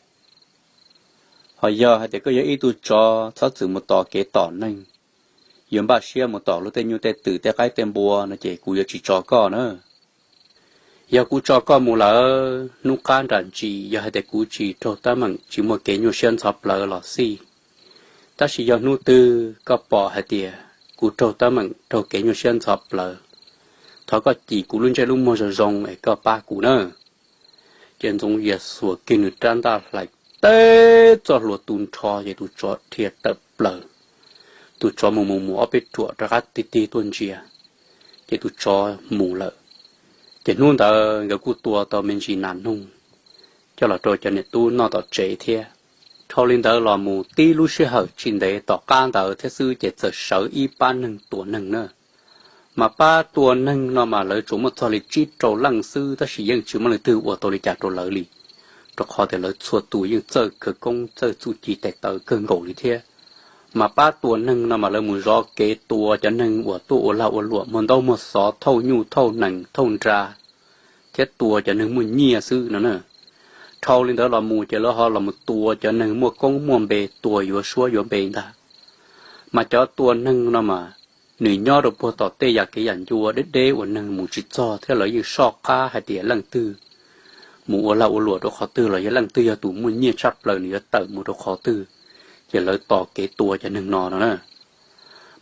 Ho yog hais tias koj yog ib tug tsov txhob txwm mus tos kev tom neeg, yuav npaj siab mus tom luag tej nyuj tej twm tej qaib tej npua no ces kuv yuav tsis tso koj na. Yog kuv tso koj mus lawm hnub qab nram ntsis yog hais tias kuv tsis raug teeb meem tsis muaj kev nyuaj siab ntxhov plawv los xij, tab sis yog hnub twg koj pom hais tias kuv raug teeb meem raug kev nyuaj siab ntxhov plawv, thov koj cim kuv lub ntsej lub muag zoo zoo es koj pab kuv na. Ces Ntxoov Yias xuas kiag nws rab ntaj hlais teb txoj hlua tu nrho ces tus tsov dhia tawm plaws. Tus tsov mus mus mus ob peb ruam rov qab tig tig tuaj ntsia, ces tus tsov mus lawm. Ces hnub ntawd nkawd kuj tua tau me ntsis nas noog coj los rau cov niam tub noj tom tsev thiab. Dhau li ntawd los mus tib lub sij hawm tsis ntev tom qab ntawd thiab xwb ces txawm sawv ib pab neeg tua neeg na. Mas pab tua neeg no mas lawv tsuas muaj txog li tsib rau leej xwb tab sis yeej tsis muaj leej twg ua tau li cas rau lawv li, rau qhov tias lawv txhua tus yeej txawj khawv koob txawj txuj ci tes taw kawg nkaus li thiab. Mas pab tua neeg no mas lawv mus zov kev tua cov neeg uas tuaj ua lag ua luam muag ntaub muag xov thauj nyuj thauj nees thauj nra thiab tua cov neeg muaj nyiaj xwb no na. Dhau li ntawd los mus ces lawv ho los mus tua cov neeg muaj koob muaj npe, tua yuav suab yuav npe ntag. Mas cov tua neeg no mas nws nyob rau puag tom tej yam kev yam ncua deb deb uas neeg mus tsis txog thiab lawv yeej soj qab hais tias leej twg mus ua lag ua luam rau qhov twg los yog leej twg yog tus muaj nyiaj tshaj plaws nws yuav tawm mus rau qhov twg, ces lawv tos kev tua cov neeg no no na.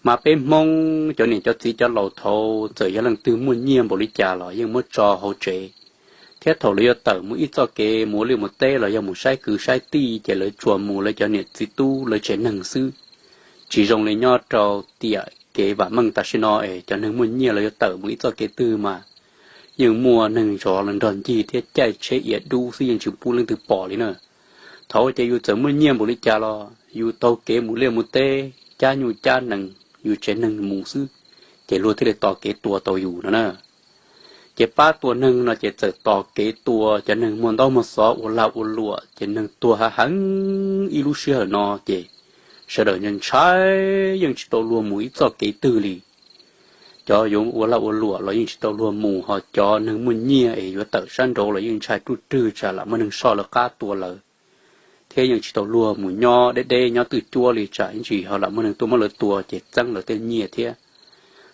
Mas peb Hmoob cov niam cov txiv cov laus thaud txawm yog leej twg muaj nyiaj npaum li cas los yeej muab tso hauv tsev, thiab thaum lawv yuav tawm mus ib txoj kev mus ua liaj mus teb los yog mus saib kwv saib tij ces lawv tsuas mus lawv cov niam txiv tub lawv tsev neeg xwb. Tsis zoo li nyob rau tiam kev vam meej tam sim no es cov neeg muaj nyiaj lawv yuav tawm mus ib txoj kev twg mas yeej muaj neeg zov los nrog ncig thiab caij tsheb iav dub xwb yeej tsis pub leej twg pom li na. Thaud ces yus txawm muaj nyiaj npaum li cas los yus taug kev mus liaj mus teb cab nyuj cab nees yus tsev neeg mus xwb, ces luag thiaj li tos kev tua tau yus no na. Ces pab tua neeg no ces txawm tos kev tua cov neeg muaj ntaub muaj xov ua lag ua luam ces neeg tuag hav heev ib lub sij hawm no ces sawv daws ntshai yeej tsis tau luag mus ib txoj kev twg li. cov yuav ua lag ua luam los yeej tsis tau luag mus, ho cov neeg muaj nyiaj es yuav tawm sab nraud los yeej ntshai ruj rwg tsam lam muaj neeg soj lawv qab tua lawv, thiab yeej tsis tau luag mus nyob deb deb nyob twj cuab li tsam ib ntsis ho lam muaj neeg tuaj muab lawv tua ces txeeb lawv tej nyiaj thiab.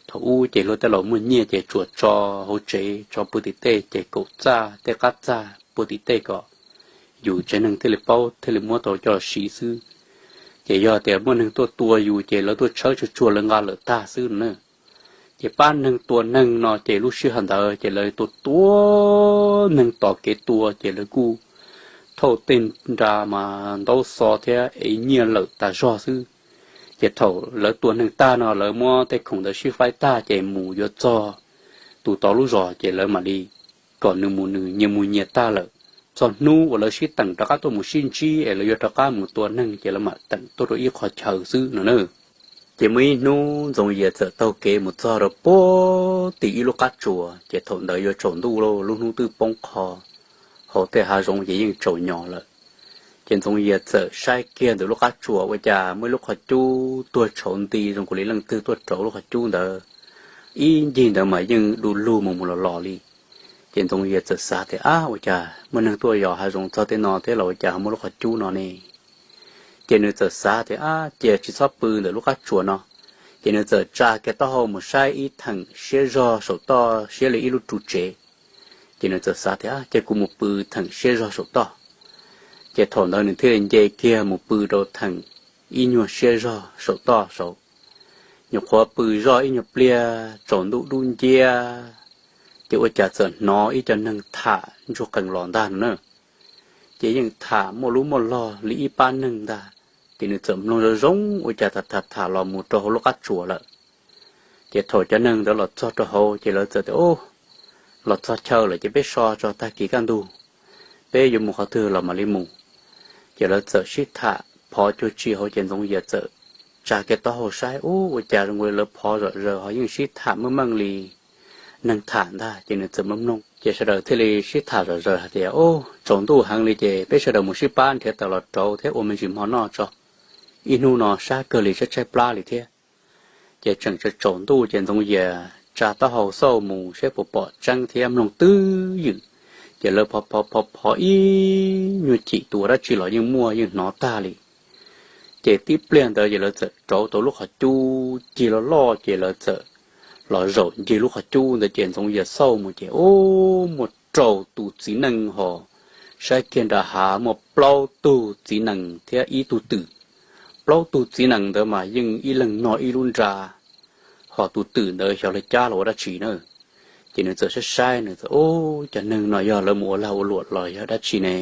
Thaum ub ces luag tej laus muaj nyiaj ces tsuas tso hauv tsev, tso pw tim tej ces kaum txaj tej qab txaj pw tim tej kom yus tsev neeg thiaj li paub thiaj li muab tau coj los siv xwb. Ces yog tias muaj neeg tuaj tua yus ces lawv tuaj tshawb tsuag tsuag lawv nqa lawm tag xwb no na. Ces pab neeg tua neeg no ces lub sij hawm ntawd ces lawv tua tua neeg tos kev tua ces lawv kuj thauj tej nra mas ntaub xov thiab ev nyiaj lawm tas zog xwb. Ces thaum lawv tua neeg tag no lawv muab tej khoom ntawd sib faib tag ces mus yuav txog tus tod lub zos ces lawv mam li kom nws mus, nws nyias mus nyias tag lawm. Txog hnub uas lawv sib teem rov qab tuaj mus sib ntsib es lawv yuav rov qab mus tua neeg ces lawv mam teem tuaj rau ib qho chaw xwb no na. Ces muaj ib hnub Ntxoov Yias txawm taug kev mus txog rau puag tim ib lub qab tsuas, ces thaum ntawd yuav tsaus ntuj lawm, lub hnub twb poob qho, hauv tej hav zoov ces yeej tsaus nyo lawm. Ces Ntxoov Yias txawm saib kiag ntawm lub qab tsuas ua cas muaj ib lub qhov cub tuag tshauv nti zoo nkaus li leej twg tuaj rauv lub qhov cub ntawd. Ib ncig ntawd mas yeej du lug mus mus los los li. Ces Ntxoov Yias txawm xav tias, ab, ua cas muaj neeg tuaj yos hav zoov txog tej no thiab los ua cas ho muaj lub qhov cub no ne? Ces nws txawm xav tias, ab, cia tsis txhob pw ntawm lub qab tsuas no. Ces nws txawm tsa kiag taub hau mus saib ib theem siab zog saum toj siab li ib lub ru tsev. Ces nws txawm xav tias, ab, cia kuv mus pw theem siab zog saum toj. Ces thaum ntawd nws thiaj li nce kiag mus pw rau theem ib nyuag siab zog saum toj saud. Nyuam qhuav pw zoj ib nyuag pliag tsaus ntuj dub nciab, ces ua cas txawm hnov ib co neeg tham ntsuag qees los ntag no na. Ces yeej tham muaj lub muaj log li ib pab neeg ntag. Ces nws txawm mloog zoo zoo ua cas tham tham tham los mus rau hauv lub qab tsuas lawm. Ces thaum cov neeg ntawd los txog rau hauv ces lawv txawm tias, ub, los txog chaw lawm ces peb so tso, tag kis kaj ntug peb yuav mus qhov twg los mam li mus. Ces lawv txawm sib tham phov cuag tsi hauv ces Ntxoov Yias txawm tsa kiag taub hau saib, ub, ua cas zoo li lawv phov zom zaws ho yeej sib tham meej meej li neeg tham ntag. Ces nws txawm mloog mloog ces sawv daws thiaj li sib tham zom zaws hais tias, ub, tsaus ntuj heev li ces peb sawv daws mus sib pab nrhiav taws los rauv thiab ua me ntsis mov noj tso, ib hnub no sab kawg li tshaib tshaib plab li thiab. Ces tseem tsaus ntuj ces Ntxoov Yias tsa taub hau xauj mus saib puas pom tseeb thiab mloog twj ywm. Ces lawv phov phov phov phov ib nyuag chim tus ua dab tsi los yeej muaj yeej hnov tag li. Ces tib pliag ntawd ces lawv txawm rauv tau lub qhov cub cig loj loj ces lawv txawm los zaum ncig lub qhov cub ntawd ces Ntxoov Yias xauj mus ces ub, muaj rau tus txiv neej ho saib kiag nram hav muaj plaub tug txiv nees thiab ib tug twm. Plaub tug txiv nees ntawd mas yeej ib leeg nog ib lub nra, ho tus twm ntawd xyov lawv cab los ua dab tsi na. Ces nws txawm saib saib nws txawm, ub, cov neeg no yog lawv mus ua lag ua luam los yog dab tsi ne?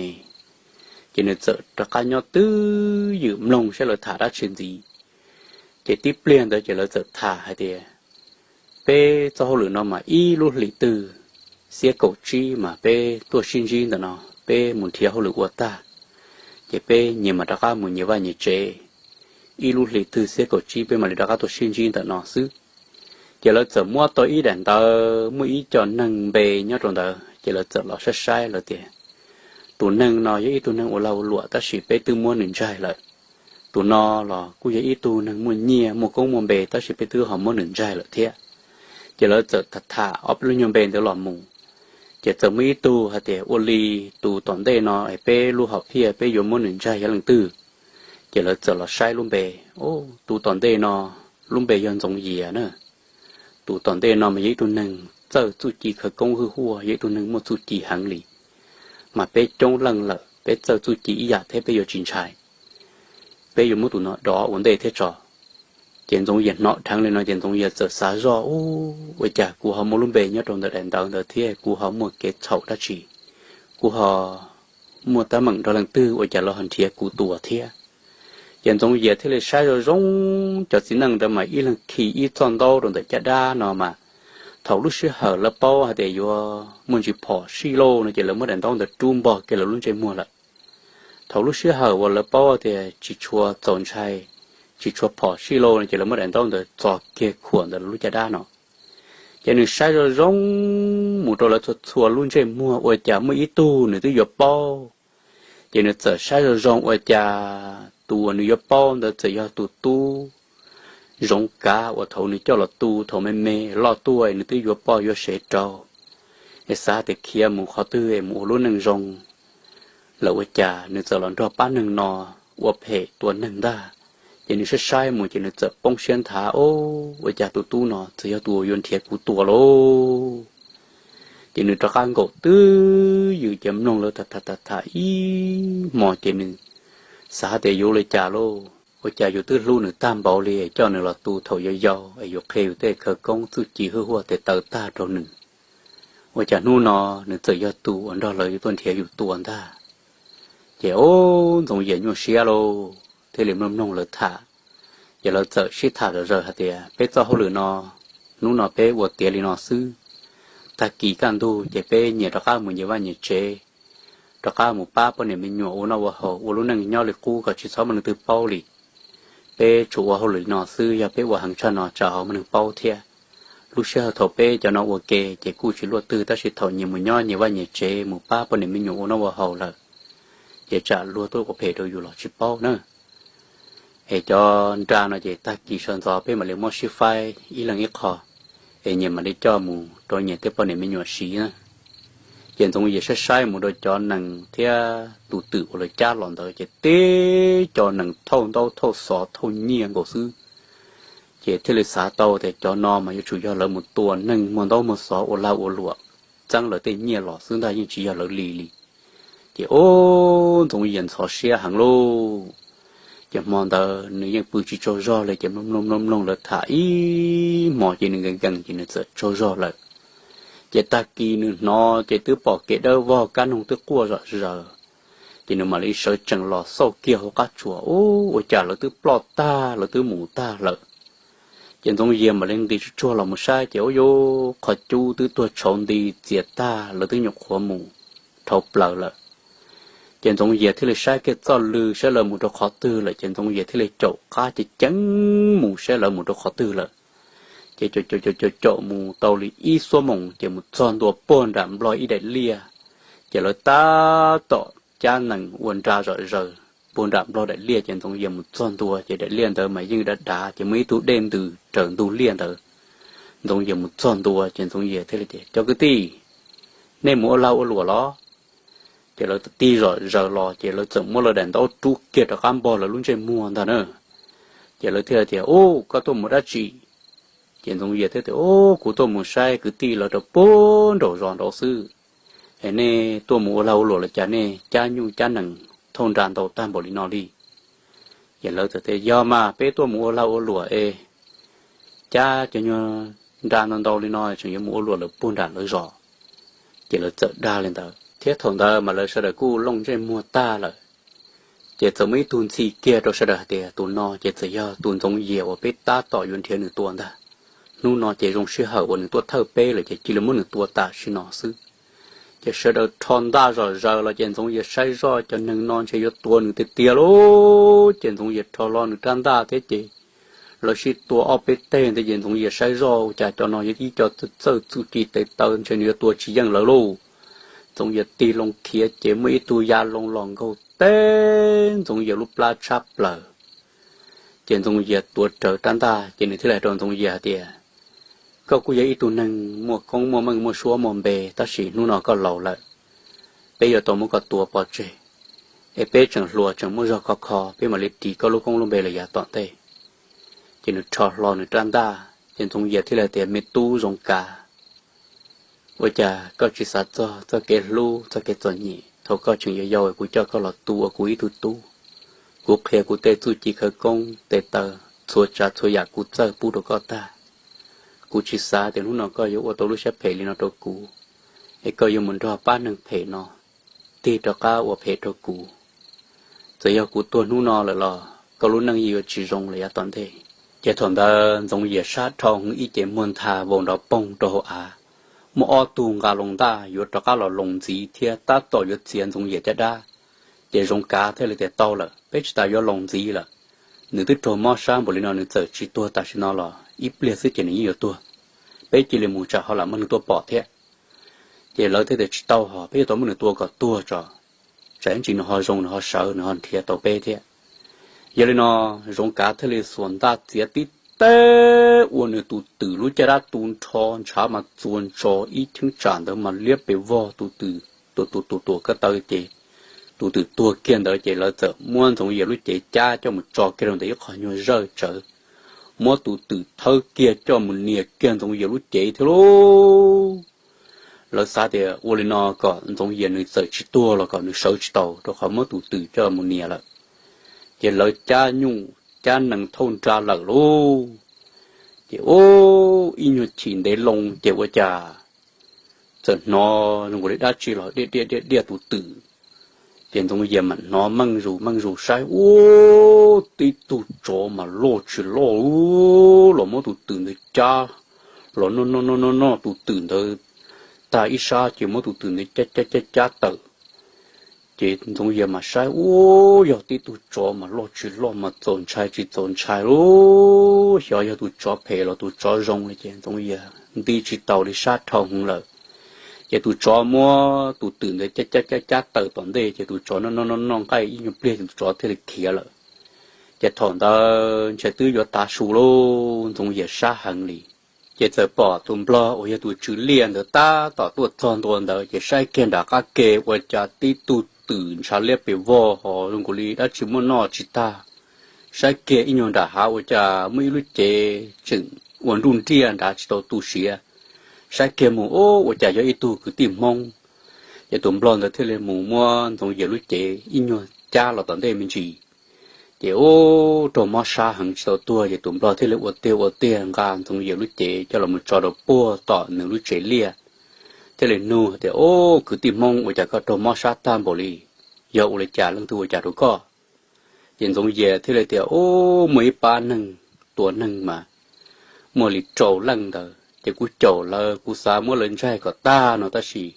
Ces nws txawm rov qab nyob twj ywm mloog saib lawv tham dab tsi ntxiv. Ces tib pliag ntawd ces lawv txawm tham hais tias, peb txoj hauj lwm no mas ib lub hlis twg xiab kaum tsib mas peb tuaj sib ntsib ntawm no, peb mus nrhiav hauj lwm ua tag, ces peb nyias mam rov qab mus nyias vaj nyias tsev. Ib lub hlis twg xiab kaum tsib peb mam li rov qab tuaj sib ntsib ntawm no xwb. Ces lawv txawm muab tau ib daim ntawv muaj ib co neeg npe nyob rau ntawd, ces lawv txawm los saib saib lawv tias, tus neeg no yog ib tug neeg ua lag ua luam tab sis peb twb muab nws ntsaig lawm. Tus no los kuj yog ib tug neeg muaj nyiaj muaj koob muaj npe tab sis peb twb ho muab nws ntsaig lawm thiab. Ces lawv txawm tham tham ob peb lub nyuag npe ntawd los mus, ces txawm muaj ib tug hais tias, ua li tus tom ntej no es peb lub hom phiaj peb yuav muab nws ntsaig yog leej twg? Ces lawv txawm los saib lub npe, tus tom ntej no lub npe yog Ntxoov Yias na. Tus tom ntej no mas yog ib tug neeg txawj txuj ci khawv koob hwj huaj, yog ib tug neeg muaj txuj ci heev li, mas peb coob leej lawm peb txawj txuj ci ib yam thiab peb yuav tsis ntshai. Peb yuav muab tus no dov ua ntej thiab tso. Ces Ntxoov Yias hnov dheev li no ces Ntxoov Yias txawm xav zoj, ub, ua cas kuv ho muaj lub npe nyob rau ntawm daim ntawv ntawd thiab kuv ho muaj kev txhaum dab tsi, kuv ho muaj teeb meem nrog leej twg ua cas lawv ho nrhiav kuv tua thiab. Ces Ntxoov Yias thiaj li saib zoo zoo cov txiv neej ntawd mas ib leeg khi ib txoj ntaub rau ntawm caj dab no mas, thaum lub sij hawm lawv paub hais tias yuav muaj ntsis phom sij lauj no ces lawv muab daim ntaub ntawd rub npog kiag lawv lub ntsej muag lawm. Thaum lub sij hawm uas lawv paub tias tsis tshua txaus ntshai, tsis tshua phom sij lauj no ces lawv muab daim ntaub ntawd txo kiag khuam ntawm lawv lub caj dab no. Ces nws saib zoo zoo mus rau lawv txhua txhua lub ntsej muag ua cas muaj ib tug nws twb yuav paub. Ces nws txawm saib zoo zoo ua cas tus uas nws yuav paub ntawd txawm yog tus tub Zoov Kav uas thaum nws coj los tu thaum me me loj tuaj es nws twb yuav poj yuav sev rau, es xav tias khiav mus qhov twg es mus ua lub neej zoo lawm ua cas nws txawm los nrog pab neeg no ua phem tua neeg ntag. Ces nws saib saib mus ces nws txawm poob siab nthav, Ob, ua cas tus tub no txawm yog tus uas yuav nrhiav kuv tua lauj? Ces nws rov qab nkaum twj ywm ces mloog lawv tham tham tham ib hmos ces nws xav tias yuav ua li cas lauj, ua cas yus twb hlub nws tag npaum li coj nws los tu thaum yau yau es yus qhia yus tej khawv koob txuj ci hwj huaj tes taw tag rau nws, ua cas hnub no nws txawm yog tus uas nrog lawv yuav tuaj nrhiav yus tua ntag. Ces ub, Ntxoov Yias nyuaj siab lauj, thiaj li mloog mloog lawv tham. Ces lawv txawm sib tham zom zaws hais tias, Peb txoj hauj lwm no, hnub no peb ua tiav li no xwb, tag kis kaj ntug ces peb nyias rov qab mus nyias vaj nyias tsev, rov qab mus pab poj niam me nyuam ua noj ua haus ua lub neej nyob li qub kom tsis txhob muaj leej twg paub li. Peb tsuas ua hauj lwm li no xwb, yog peb ua heev tshaj no tsam ho muaj neeg paub thiab. Lub sij hawm thaum peb cov no ua ke ces kuj tsis luaj twg, tab sis thaum nyias mus nyob nyias vaj nyias tsev mus pab poj niam me nyuam ua noj ua haus lawm, ces tsam luag tuaj ua phem rau yus los tsis paub na. Es cov nra no ces tag kis sawv ntxov peb mam li muab sib faib ib leeg ib qho, es nyias mam li coj mus rau nyias tej poj niam me nyuam siv na. Ces Ntxoov Yias saib saib mus rau cov nees thiab tus twm uas lawv cab los ntawd ces teb cov nees thauj ntaub thauj xov thauj nyiaj nkaus xwb. Ces thiaj li xav tau tias cov no mas yuav tsum yog lawv mus tua neeg muag ntaub muag xov ua lag ua luam txeeb lawv tej nyiaj los xwb ntag, yeej tsis yog lawv li li. Ces ub, Ntxoov Yias ntxhov siab heev lauj. Ces hmo ntawd nws yeej pw tsis tsaug zog li, ces mloog mloog mloog mloog lawv tham ib hmos ces nws nkees nkees ces nws txawm tsaug zog lawm. Ces tag kis nws hnov ces twb pom kev dawb vog, kab noog twb quaj zom zaws. Ces nws mam li sawv tsees los xauj kiag hauv qab tsuas, ub, ua cas lawv twb ploj tag, lawv twb mus tag lawm. Ces Ntxoov Yias mam li nqis tsuag tsuag los mus saib ces ub, yuav qhov cub twb tuag tshauv nti txias tag, lawv twb nyuam qhuav mus dhau plaws lawm. Ces Ntxoov Yias thiaj li saib kiag txoj lw saib lawv mus rau qhov twg lawm, ces Ntxoov Yias thiaj li caum qab ceev ceev mus saib lawv mus rau qhov twg lawm. Ces caum caum caum caum mus tau li ib xuab moos ces mus txog ntua puag nram nplog ib daim liaj. Ces lawv tab tom cab nees ua nra zom zaws puag nram nplog daim liaj, ces Ntxoov Yias mus txog ntua ces daim liaj ntawd mas yeej dav dav, ces muaj ib tug dej ntws raws ntug liaj ntawd. Ntxoov Yias mus txog ntua ces Ntxoov Yias thiaj li tias, Cov kwv tij, nej mus ua lag ua luam los? Ces lawv tig zom zaws los ces lawv txawm muab lawv daim ntaub rub kiag rov qab npog lawv lub ntsej muag ntag na. Ces lawv thiaj tias, Ub, koj tuaj mus dab tsi? Ces Ntxoov Yias thiaj tias, Ub, kuv tuaj mus saib kwv tij lawv rau puag nraum zos nraud xwb. Es nej tuaj mus ua lag ua luam los cas nej cab nyuj cab nees thauj nra ntau tag npaum li no li? Ces lawv txawm tias, Yog mas, peb tuaj mus ua lag ua luam es cab cov nyuag nra ntau ntau li no tseem yuav mus ua luam lawm puag nram lawv zos. Ces lawv txawm dag li ntawd thiab, thaum ntawd mas lawv sawv daws kuj looj ntsej muag tag lawm. Ces txawm muaj ib tug ntxhi kiag rau sawv daws hais tias, Tus no ces txawm yog tus Ntxoov Yias uas peb tab tom yuav nrhiav nws tua ntag. Hnub no ces zoo sij hawm uas nws tuaj thawj peb lawm ces cia li muab nws tua tam sim no xwb. Ces sawv daws rho ntaj zom zaws los ces Ntxoov Yias saib zoj cov neeg no ntshe yuav tua nws tiag tiag lauj. Ces Ntxoov Yias rho hlo nws rab ntaj thiab ces lawv sib tua ob peb teg ntawd ces Ntxoov Yias saib zoj ua cas cov no yog ib co txawj txuj ci tes taw, ntshe nws yuav tua tsis yeej lawv lauj. Ntxoov Yias tig loo khiav ces muaj ib tug ya loo los nkaug teb Ntxoov Yias lub plab tshab plaws. Ces Ntxoov Yias tuav rawv rab ntaj ces nws thiaj li hais rau Ntxoov Yias hais tias, Koj kuj yog ib tug neeg muaj koob muaj meej muaj suab muaj npe, tab sis hnub no koj laus lawm, peb yuav tau muab koj tua pov tseg, es peb tseem hluas tseem muaj zog khov kho, peb mam li ris koj lub koob lub npe los yav tom ntej. Ces nws rho hlo nws rab ntaj ces Ntxoov Yias thiaj li tias, Me tub Zoov Kav, ua cas koj tsis xav txog txoj kev hlub txoj kev txom nyem thaum koj tseem yau yau kuv coj koj los tu ua kuv ib tug tub? Kuv qhia kuv tej txuj ci khawv koob tes taw, txhua tsav txhua yam kuv txawj pub rau koj tag. Kuv tsis xav tias hnub no koj yuav ua tau lub siab phem li no rau kuv, es koj yuav mus nrog pab neeg phem no tig rov qab ua phem rau kuv. Txawm yog kuv tuag hnub no lawm los koj lub neej yeej yuav tsis zoo lawm yav tom ntej. Ces thaum ntawd Ntxoov Yias sab dhau heev ib ce muag ntha vau nrov poog rau hauv av. Muaj ob tug nqa loo ntaj yuav rov qab los loos ntxiv thiab tab tom yuav txiav Ntxoov Yias caj dab. Ces Zoov Kav thiaj li tias, Tau lawm, peb tsis tas yuav loos ntxiv lawm. Nws twb raug mob sab npaum li no nws txawm tsis tuag tam sim no los ib pliag xwb ces nws yeej yuav tuag. Peb cia li mus tsam ho lam muaj neeg tuaj pom thiab. Ces lawv thiaj tias, Tsis tau hos, peb yuav tau muab nws tua kom tuag tso, tsam ib ntsis nws ho zoo nws ho sawv nws ho nrhiav tau peb thiab. Yog li no Zoov Kav thiaj li xuas ntaj txiav tib teb ua nws tus twm lub caj dab tu nrho ntshav mas txuas ntso ib cheeb tsam ntawd mas liab pes vog tus twm, tus tus tus tuam ko taw ces tus twm tuag kiag ntawd ces lawv txawm muab Ntxoov Yias lub cev cab coj mus tso kiag rau ntawm ib qho nyuag zawj tsawv, muab tus twm thawb kiag coj mus nias kiag Ntxoov Yias lub cev thiab lauj. Lawv xav tias ua li no kom Ntxoov Yias nws txawm tsis tuag los kom nws sawv tsis taus rau qhov muab tus twm coj mus nias lawm. Ces lawv cab nyuj cab nees thauj nra lawm lauj. Ces ua ib nyuag chim ntev loo ces ua cas txawm hnov zoo li dab tsi los diaj diaj diaj diaj tus twm. Ces Ntxoov Yias mam hnov meej zus meej zus saib ua tib tug tsov mas loj tsis loj los muab tus twm ntawd cab los noj noj noj noj noj tus twm ntawd tag ib sab ces muab tus twm ntawd cab cab cab cab tawm. Ces Ntxoov Yias mas saib ua yog tib tug tsov mas loj tsis loj mas txaus ntshai tsis txaus ntshai lauj, xyov yog tus tsov phem los tus tsov zoo li ces Ntxoov Yias nti tsis taus li sab dhau heev lawm. Ces tus tsov muab tus twm ntawd cab cab cab cab tawm tom ntej ces tus tsov noj noj noj noj nqaij ib nyuag pliag ces tus tsov thiaj li khiav lawm. Ces thaum ntawd ntshe twb yuav tav su lauj, Ntxoov Yias sab heev li. Ces txawm pom tus nplog uas yog tus tswv liaj ntawd tab tom tuaj txog ntua ntawd ces saib kiag nram qab ke ua cas tib tug twm ntshav liab pes vog ho zoo nkaus li dab tsi muaj noj tsis tag. Saib kiag ib nyuag nram hav ua cas muaj ib lub cev tseem ua nruj nriaj nrad tsis tau tu siav. Saib kiag mus ua cas yog ib tug kwv tij Hmoob. Ces tus nplog ntawd thiaj li mus muab Ntxoov Yias lub cev ib nyuag cab los tom ntej me ntsis. Ces ua raug mob sab heev tsis tau tuag ces tus nplog thiaj li ua tiag ua tiag nqa Ntxoov Yias lub cev coj los mus tso rau puag tom nws lub tsev liaj, thiaj li nug tias, Ub, kwv tij Hmoob, ua cas koj raug mob sab tag npaum li? Yog ua li cas, leej twg ua cas rau koj? Ces Ntxoov Yias thiaj li tias, Ub, muaj ib pab neeg tua neeg mas muaj li rau leej ntawd ces kuv caum lawv, kuv xav muab lawv ntsaig kom tag no tab sis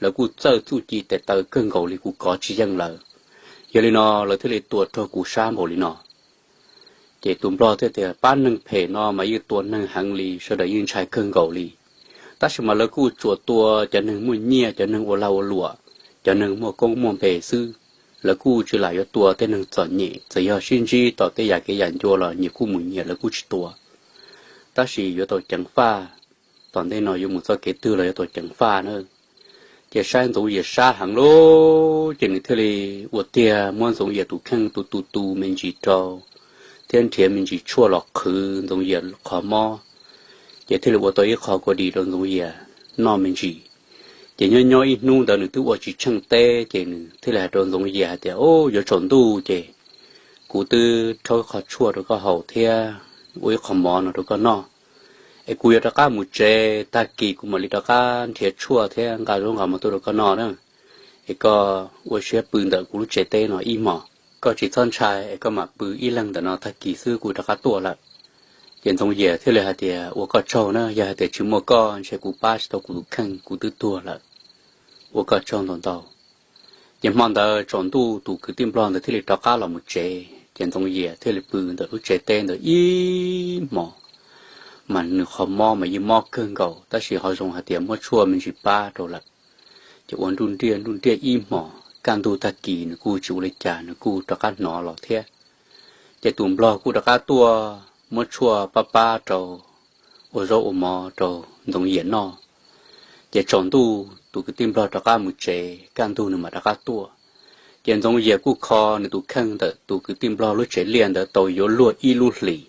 lawv kuj txawj txuj ci tes taw kawg nkaus li, kuv kov tsis yeej lawv. Yog li no lawv thiaj li tua raug kuv sab npaum li no. Ces tus nplog thiaj tias, Pab neeg phem no mas yeej tua neeg heev li, sawv daws yeej ntshai kawg nkaus li. Tab sis mas lawv kuj tsuas tua cov neeg muaj nyiaj, cov neeg ua lag ua luam, cov neeg muaj koob muaj npe xwb. Lawv kuj tsis lam yuav tua tej neeg txom nyem, txawm yog sib ntsib tom tej yam kev yam ncua los nyias kuj mus nyias, lawv kuj tsis tua. Tab sis yuav tau ceev faj, tom ntej no yuav mus txoj kev twg los yuav tau ceev faj na. Ces saib Ntxoov Yias sab heev lauj, ces nws thiaj li ua tiag muab Ntxoov Yias tus kheej tu tu tu me ntsis rau, thiab nrhiav me ntsis tshuaj los qhwv Ntxoov Yias qhov mob. Ces thiaj li ua tau ib qho kua dis rau Ntxoov Yias noj me ntsis. Ces nyob nyob ib hnub ntawd nws twb ua tsis tsheej teb, ces nws thiaj li hais rau Ntxoov Yias hais tias, Ub, yuav tsaus ntuj ces kuv twb rhaub ib qho tshuaj rau koj haus thiab ua ib qho mov no rau koj noj, es kuv yuav rov qab mus tsev, tag kis kuv mam li rov qab nrhiav tshuaj thiab nqa zaub nqa mov tuaj rau koj noj na. Es koj ua siab pw ntawm kuv lub tsev teb no ib hmos, koj tsis txhob ntshai es koj mam pw ib leeg ntawm no, tag kis xwb kuv rov qab tuaj lawm. Ces Ntxoov Yias thiaj li hais tias, Ua koj tsaug na, yog hais tias tsis muaj koj ntshe kuv pab tsis tau kuv tus kheej, kuv twb tuag lawm. Ua koj tsaug ntau ntau. Ces hmo ntawd tsaus ntuj tus kwv tij nplog ntawd thiaj li rov qab los mus tsev, ces Ntxoov Yias thiaj li pw ntawm lub tsev teb ntawd ib hmos. Mas nws qhov mob mas yeej mob kawg nkaus tab sis ho zoo hais tias muab tshuaj me ntsis pab rau lawm. Ces ua nruj nriaj nruj nriaj ib hmos, kaj ntug tag kis nws kuj tsis ua li cas, nws kuj rov qab hnov los thiab. Ces tus nplog kuj rov qab tuaj muab tshuaj pab pab rau, ua zaub ua mov rau Ntxoov Yias noj. Ces tsaus ntuj tus kwv tij nplog rov qab mus tsev, kaj ntug nws mam rov qab tuaj. Ces Ntxoov Yias kuj kho nws tus kheej ntawm tus kwv tij nplog lub tsev liaj ntawd tau yuav luag ib lub hlis,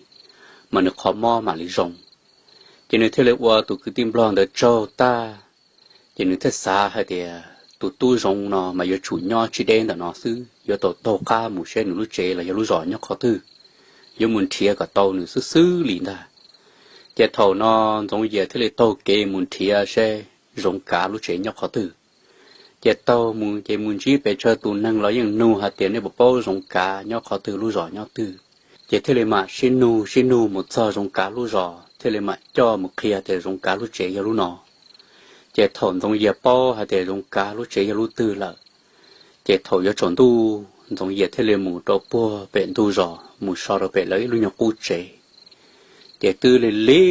mas nws qhov mob mam li zoo. Ces nws thiaj li ua tus kwv tij nplog ntawd tsaug tag, ces nws thiaj xav hais tias tus tub zoov no mas yuav tsum nyob tsis deb ntawm no xwb, yuav tau taug qab mus seb nws lub tsev los yog lub zos nyob qhov twg, yuav mus nrhiav kom tau nws xwb xwb li ntag. Ces thaum no Ntxoov Yias thiaj li taug kev mus nrhiav seb Zoov Kav lub tsev nyob qhov twg. Ces taug mus ces mus ntsib pes tsawg tus neeg los yeej nug hais tias nej puas paub Zoov Kav nyob qhov twg, lub zos nyob twg. Ces thiaj li mam sib nug sib nug mus txog Zoov Kav lub zos thiaj li mam coj mus qhia tias Zoov Kav lub tsev yog lub no. Ces thaum Ntxoov Yias paub hais tias Zoov Kav lub tsev yog lub twg lawm, ces thaum yuav tsaus ntuj Ntxoov Yias thiaj li mus rau puag pem ntug zos mus so rau pem lawv ib lub nyuag qub tsev. Ces twb li li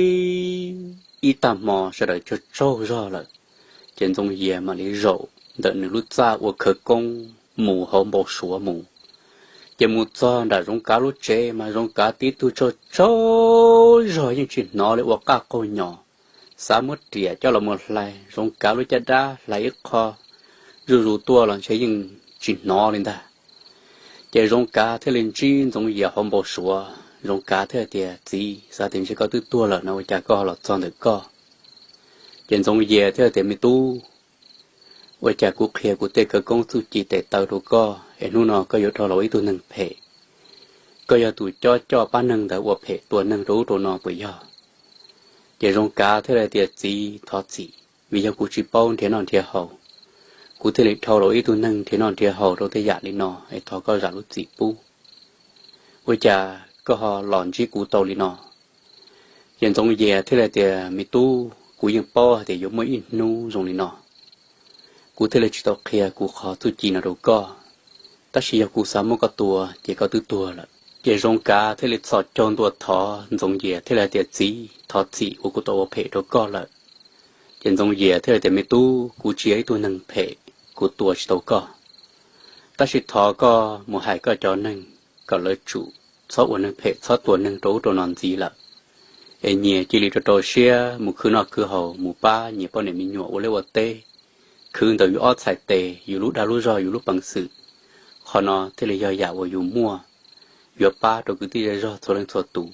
ib tag hmo sawv daws tsaug tsaug zog lawm, ces Ntxoov Yias mam li zaum ntawm nws lub txaj ua khawv koob mus hauv npau suav mus. Ces mus txog nram Zoov Kav lub tsev mas Zoov Kav tib tug tsaug tsaug zog yeej tsis hnov li, ua qaj qaug nyos, xav muab riam coj los mus hlais Zoov Kav lub caj dab, hlais ib qho zuj zus tuaj los ntshe yeej tsis hnov li ntag. Ces Zoov Kav thiaj li ntsib Ntxoov Yias hauv npau suav, Zoov Kav thiaj tias, Txiv, xav tias ntshe koj twb tuag lawm no ua cas koj los txog ntawm koj? Ces Ntxoov Yias thiaj tias, Me tub, ua cas kuv qhia kuv tej khawv koob txuj ci tes taw rau koj es hnub no koj yuav dhau los ua ib tug neeg phem? Koj yog tus cob coj pab neeg ntawd ua phem tua neeg rau ub rau no puas yog? Ces Zoov Kav thiaj li tias, Txiv, thov txim, vim yog kuv tsis paub nrhiav noj nrhiav haus, kuv thiaj li dhau los ua ib tug neeg nrhiav noj nrhiav haus rau tej yam li no, es thov koj zam lub txim pub. Ua cas koj ho los ntsib kuv tau li no? Ces Ntxoov Yias thiaj li tias, Me tub, kuv yeej paub hais tias yuav muaj ib hnub zoo li no, kuv thiaj li tsis tau qhia kuv qhov txuj ci no rau koj, tab sis yog kuv xav muab koj tua ces koj twb tuag lawm. Ces Zoov Kav thiaj li txhos caug ntua thov Ntxoov Yias thiaj li hais tias, Txiv, thov txim uas kuv tau ua phem rau koj lawm. Ces Ntxoov Yias thiaj li tias, Me tub, kuv tsis yog ib tug neeg phem, kuv tua tsis tau koj. Tab sis thov koj mus hais koj cov neeg kom lawv tsum txhob ua neeg phem, txhob tua neeg rau ub rau no ntxiv lawm, es nyias cia li rau rau siab mus khwv noj khwv haus, mus pab nyias poj niam me nyuam ua liaj ua teb, khwv ntawm yus ob txhais tes, yus lub dag lub zog, yus lub peev xwm. Qhov no thiaj li yog yam uas yus muaj, yuav pab rau kwv tij zej zog txhua leej txhua tus.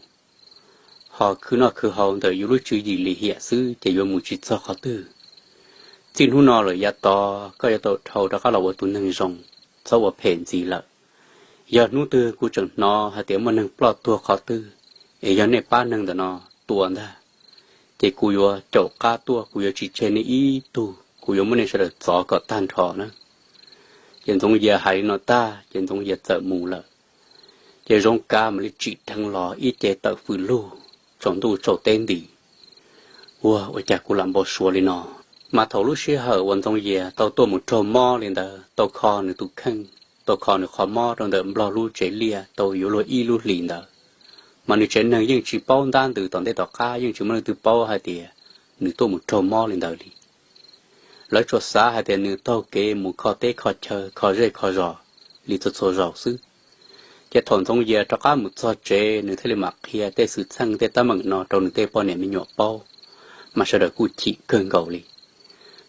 Ho khwv noj khwv haus ntawm yus lub tswv yim lim hiam xwb ces yuav mus tsis txog qhov twg. Txij hnub no lawm yav tod koj yuav tau dhau rov qab los ua tus neeg zoo, txhob ua phem ntxiv lawm. Yog hnub twg kuv tseem hnov hais tias muaj neeg ploj tuag qhov twg, es yog nej pab neeg ntawm no tua ntag, ces kuv yuav caum qab tuaj, kuv yuav tsis tseg nej ib tug, kuv yuav muab nej sawv daws txov kom tag nrho na. Ces Ntxoov Yias hais li no tag ces Ntxoov Yias txawm mus lawm. Ces Zoov Kav mam li tsim dheev los ib ce tawm fws lug, tsaus ntuj tsaus teb nti. Ua, ua cas kuv lam npau suav li no? Mas thaum lub sij hawm uas Ntxoov Yias tau tuaj mus raug mob li ntawd, tau kho nws tus kheej, tau kho nws qhov mob rau ntawm Nplog lub tsev liaj tau yuav luag ib lub hlis ntawd, mas nws tsev neeg yeej tsis paub ntab ntws tom ntej tom qab, yeej tsis muaj leej twg paub hais tias nws tuaj mus raug mob li ntawd li. Lawv tsuas xav hais tias nws taug kev mus kho teb kho chaw, kho zej kho zos li txhua txhua zaus xwb. Ces thaum Ntxoov Yias rov qab mus txog tsev, nws thiaj li mam qhia tej xwm txheej tej teeb meem no rau nws tej poj niam me nyuam paub, mas sawv daws kuj chim kawg nkaus li.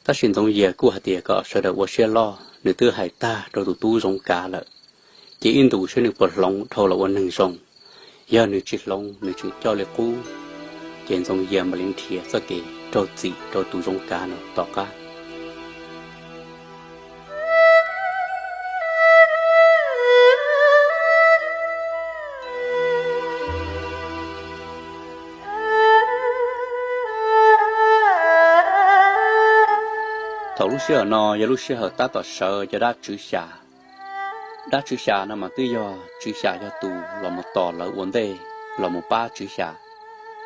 Tab sis Ntxoov Yias kuj hais tias kom sawv daws ua siab loj, nws twb hais tag rau tus tub Zoov Kav lawm, ces ib ntus saib nws puas hloov dhau los ua neeg zoo. Yog nws tsis hloov, nws tseem coj li qub, ces Ntxoov Yias mam li nrhiav txoj kev raug txim rau tus Zoov Kav no tom qab. Thaum lub sij hawm no yog lub sij hawm tab tom sawv cov dab tswv xya. Dab tswv xya no mas twb yog tswv xya yog tus los mus tos lawv ua ntej los mus pab tswv xya,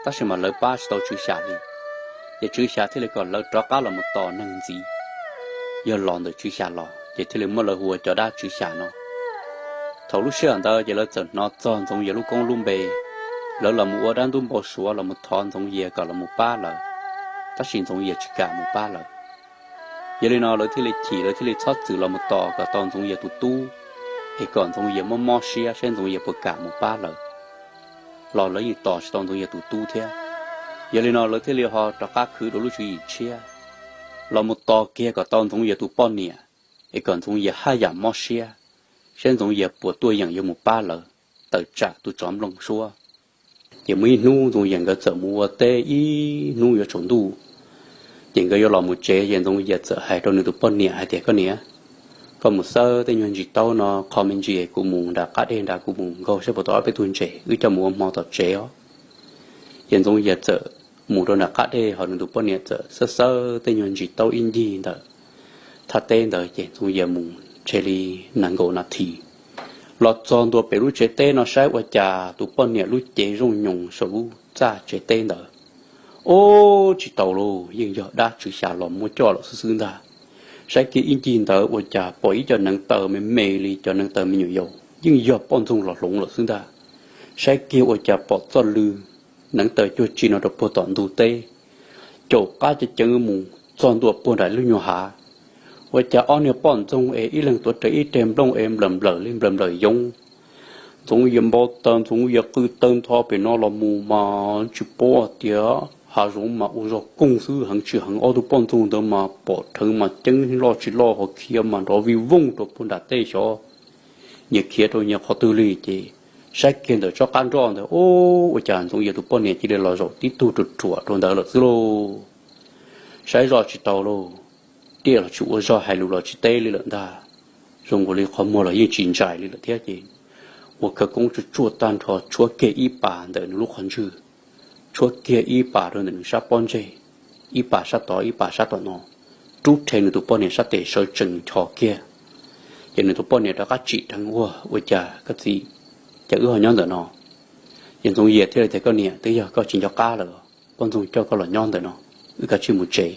tab sis mas lawv pab tsis tau tswv xya li. Ces tswv xya thiaj li kom lawv rov qab los mus tos neeg ntxiv, yog los ntawm tswv xya los ces thiaj li muab lawv hu ua cov dab tswv xya no. Thaum lub sij hawm ntawd ces lawv txawm hnov txog Ntxoov Yias lub koob lub npe, lawv los mus ua dab ntub npau suav los mus thov Ntxoov Yias kom los mus pab lawv, tab sis Ntxoov Yias tsis kam mus pab lawv. Yog li no lawv thiaj li chim, lawv thiaj li txhob txwm los mus tos kom tau Ntxoov Yias tus tub, es kom Ntxoov Yias mob mob siab saib Ntxoov Yias puas kam mus pab lawv. Los lawv yeej tos tsis tau Ntxoov Yias tus tub thiab. Yog li no lawv thiaj li ho rov qab khwv dua lub tswv yim tshiab, los mus tos kiag kom tau Ntxoov Yias tus poj niam, es kom Ntxoov Yias haj yam mob siab, saib Ntxoov Yias puas tuaj yeem yuav mus pab lawv, tawm tsam tus tsov nplooj suab. Ces muaj ib hnub Ntxoov Yias nkawd txawm mus ua teb ib hnub yuav tsaus ntuj, ces nkawd yuav los mus tsev, ces Ntxoov Yias txawm hais rau nws tus poj niam hais tias, Koj niam, koj mus xawb tej nyuag ntsis taub no qho me ntsis, kuv mus nram qab dej nrad, kuv mus nkaug saib puas tau ob peb tug ntses, wb coj mus ua hmo tom tsev os. Ces Ntxoov Yias txawm mus rau nram qab dej, ho nws tus poj niam txawm xawb xawb tej nyuag ntsis taub ib ncig ntawm thaj teb ntawd, ces Ntxoov Yias mus ntshe li nees nkaum nas this, los txog ntua pem lub tsev teb no saib ua cas tus poj niam lub cev zooj nyoos saum lub txaj tsev teb ntawd. Ob, tsis tau lauj, yeej yog dab tswv xya los muab coj lawm xwb xwb ntag. Saib kiag ib ncig ntawd ua cas pom ib co neev taw me me li cov neev taw me nyuam yaus, yeej yog poj ntxoog los hloov lawm xwb ntag. Saib kiag ua cas pom txoj lw neev taw cuag tsi no rau puag tom ntug teb, caum qab ceev ceev mus txog ntua puag nram lub nyuag hav. Ua cas ob niag poj ntxoog es ib leeg tuav rawv ib reg nplooj es nplawm nplawm li nplawm nplawm yoov, Ntxoov Yias npau taws, Ntxoov Yias qw taw ntho pem no los mus mas tsis paub hais tias hav zoov mas ua zog koog xwb, heev tsis heev ob tug poj ntxoog ntawd mas pom dheev mas ceeb loj tsis loj, ho khiav mas nrov vij vooj rau puag nram tej xyov nyias khiav rau nyias qhov twg li. Ces saib kiag ntawm tsob qab nroj ntawd, ua cas Ntxoov Yias tus poj niam cia li los zaum tib tug ruam ruam rau ntawd lawm xwb lauj. Saib zoj tsis tau lauj, tiaj los tsis ua zog, hais lus los tsis teb li lawm ntag. Zoo nkaus li qhov muag los yeej tsis ntsais li lawm thiab ces ua khawv koob tsuaj tsuaj tag nrho, tshuab kiag ib pas ntawm nws lub qhov ntswg, tshuab kiag ib pas rau ntawm nws sab pob ntseg, ib pas sab tod ib pas sab tom no, rub rhe nws tus poj niam sab tes sawv tsees nchos kiag. Ces nws tus poj niam rov qab tsim dheev, Ua, ua cas koj txiv, cas wb ho nyob ntawm no? Ces Ntxoov Yias thiaj li tias, Koj niam, twb yog koj tsis nco qab lawm, poj ntxoog coj koj los nyob ntawm no, wb kav tsij mus tsev.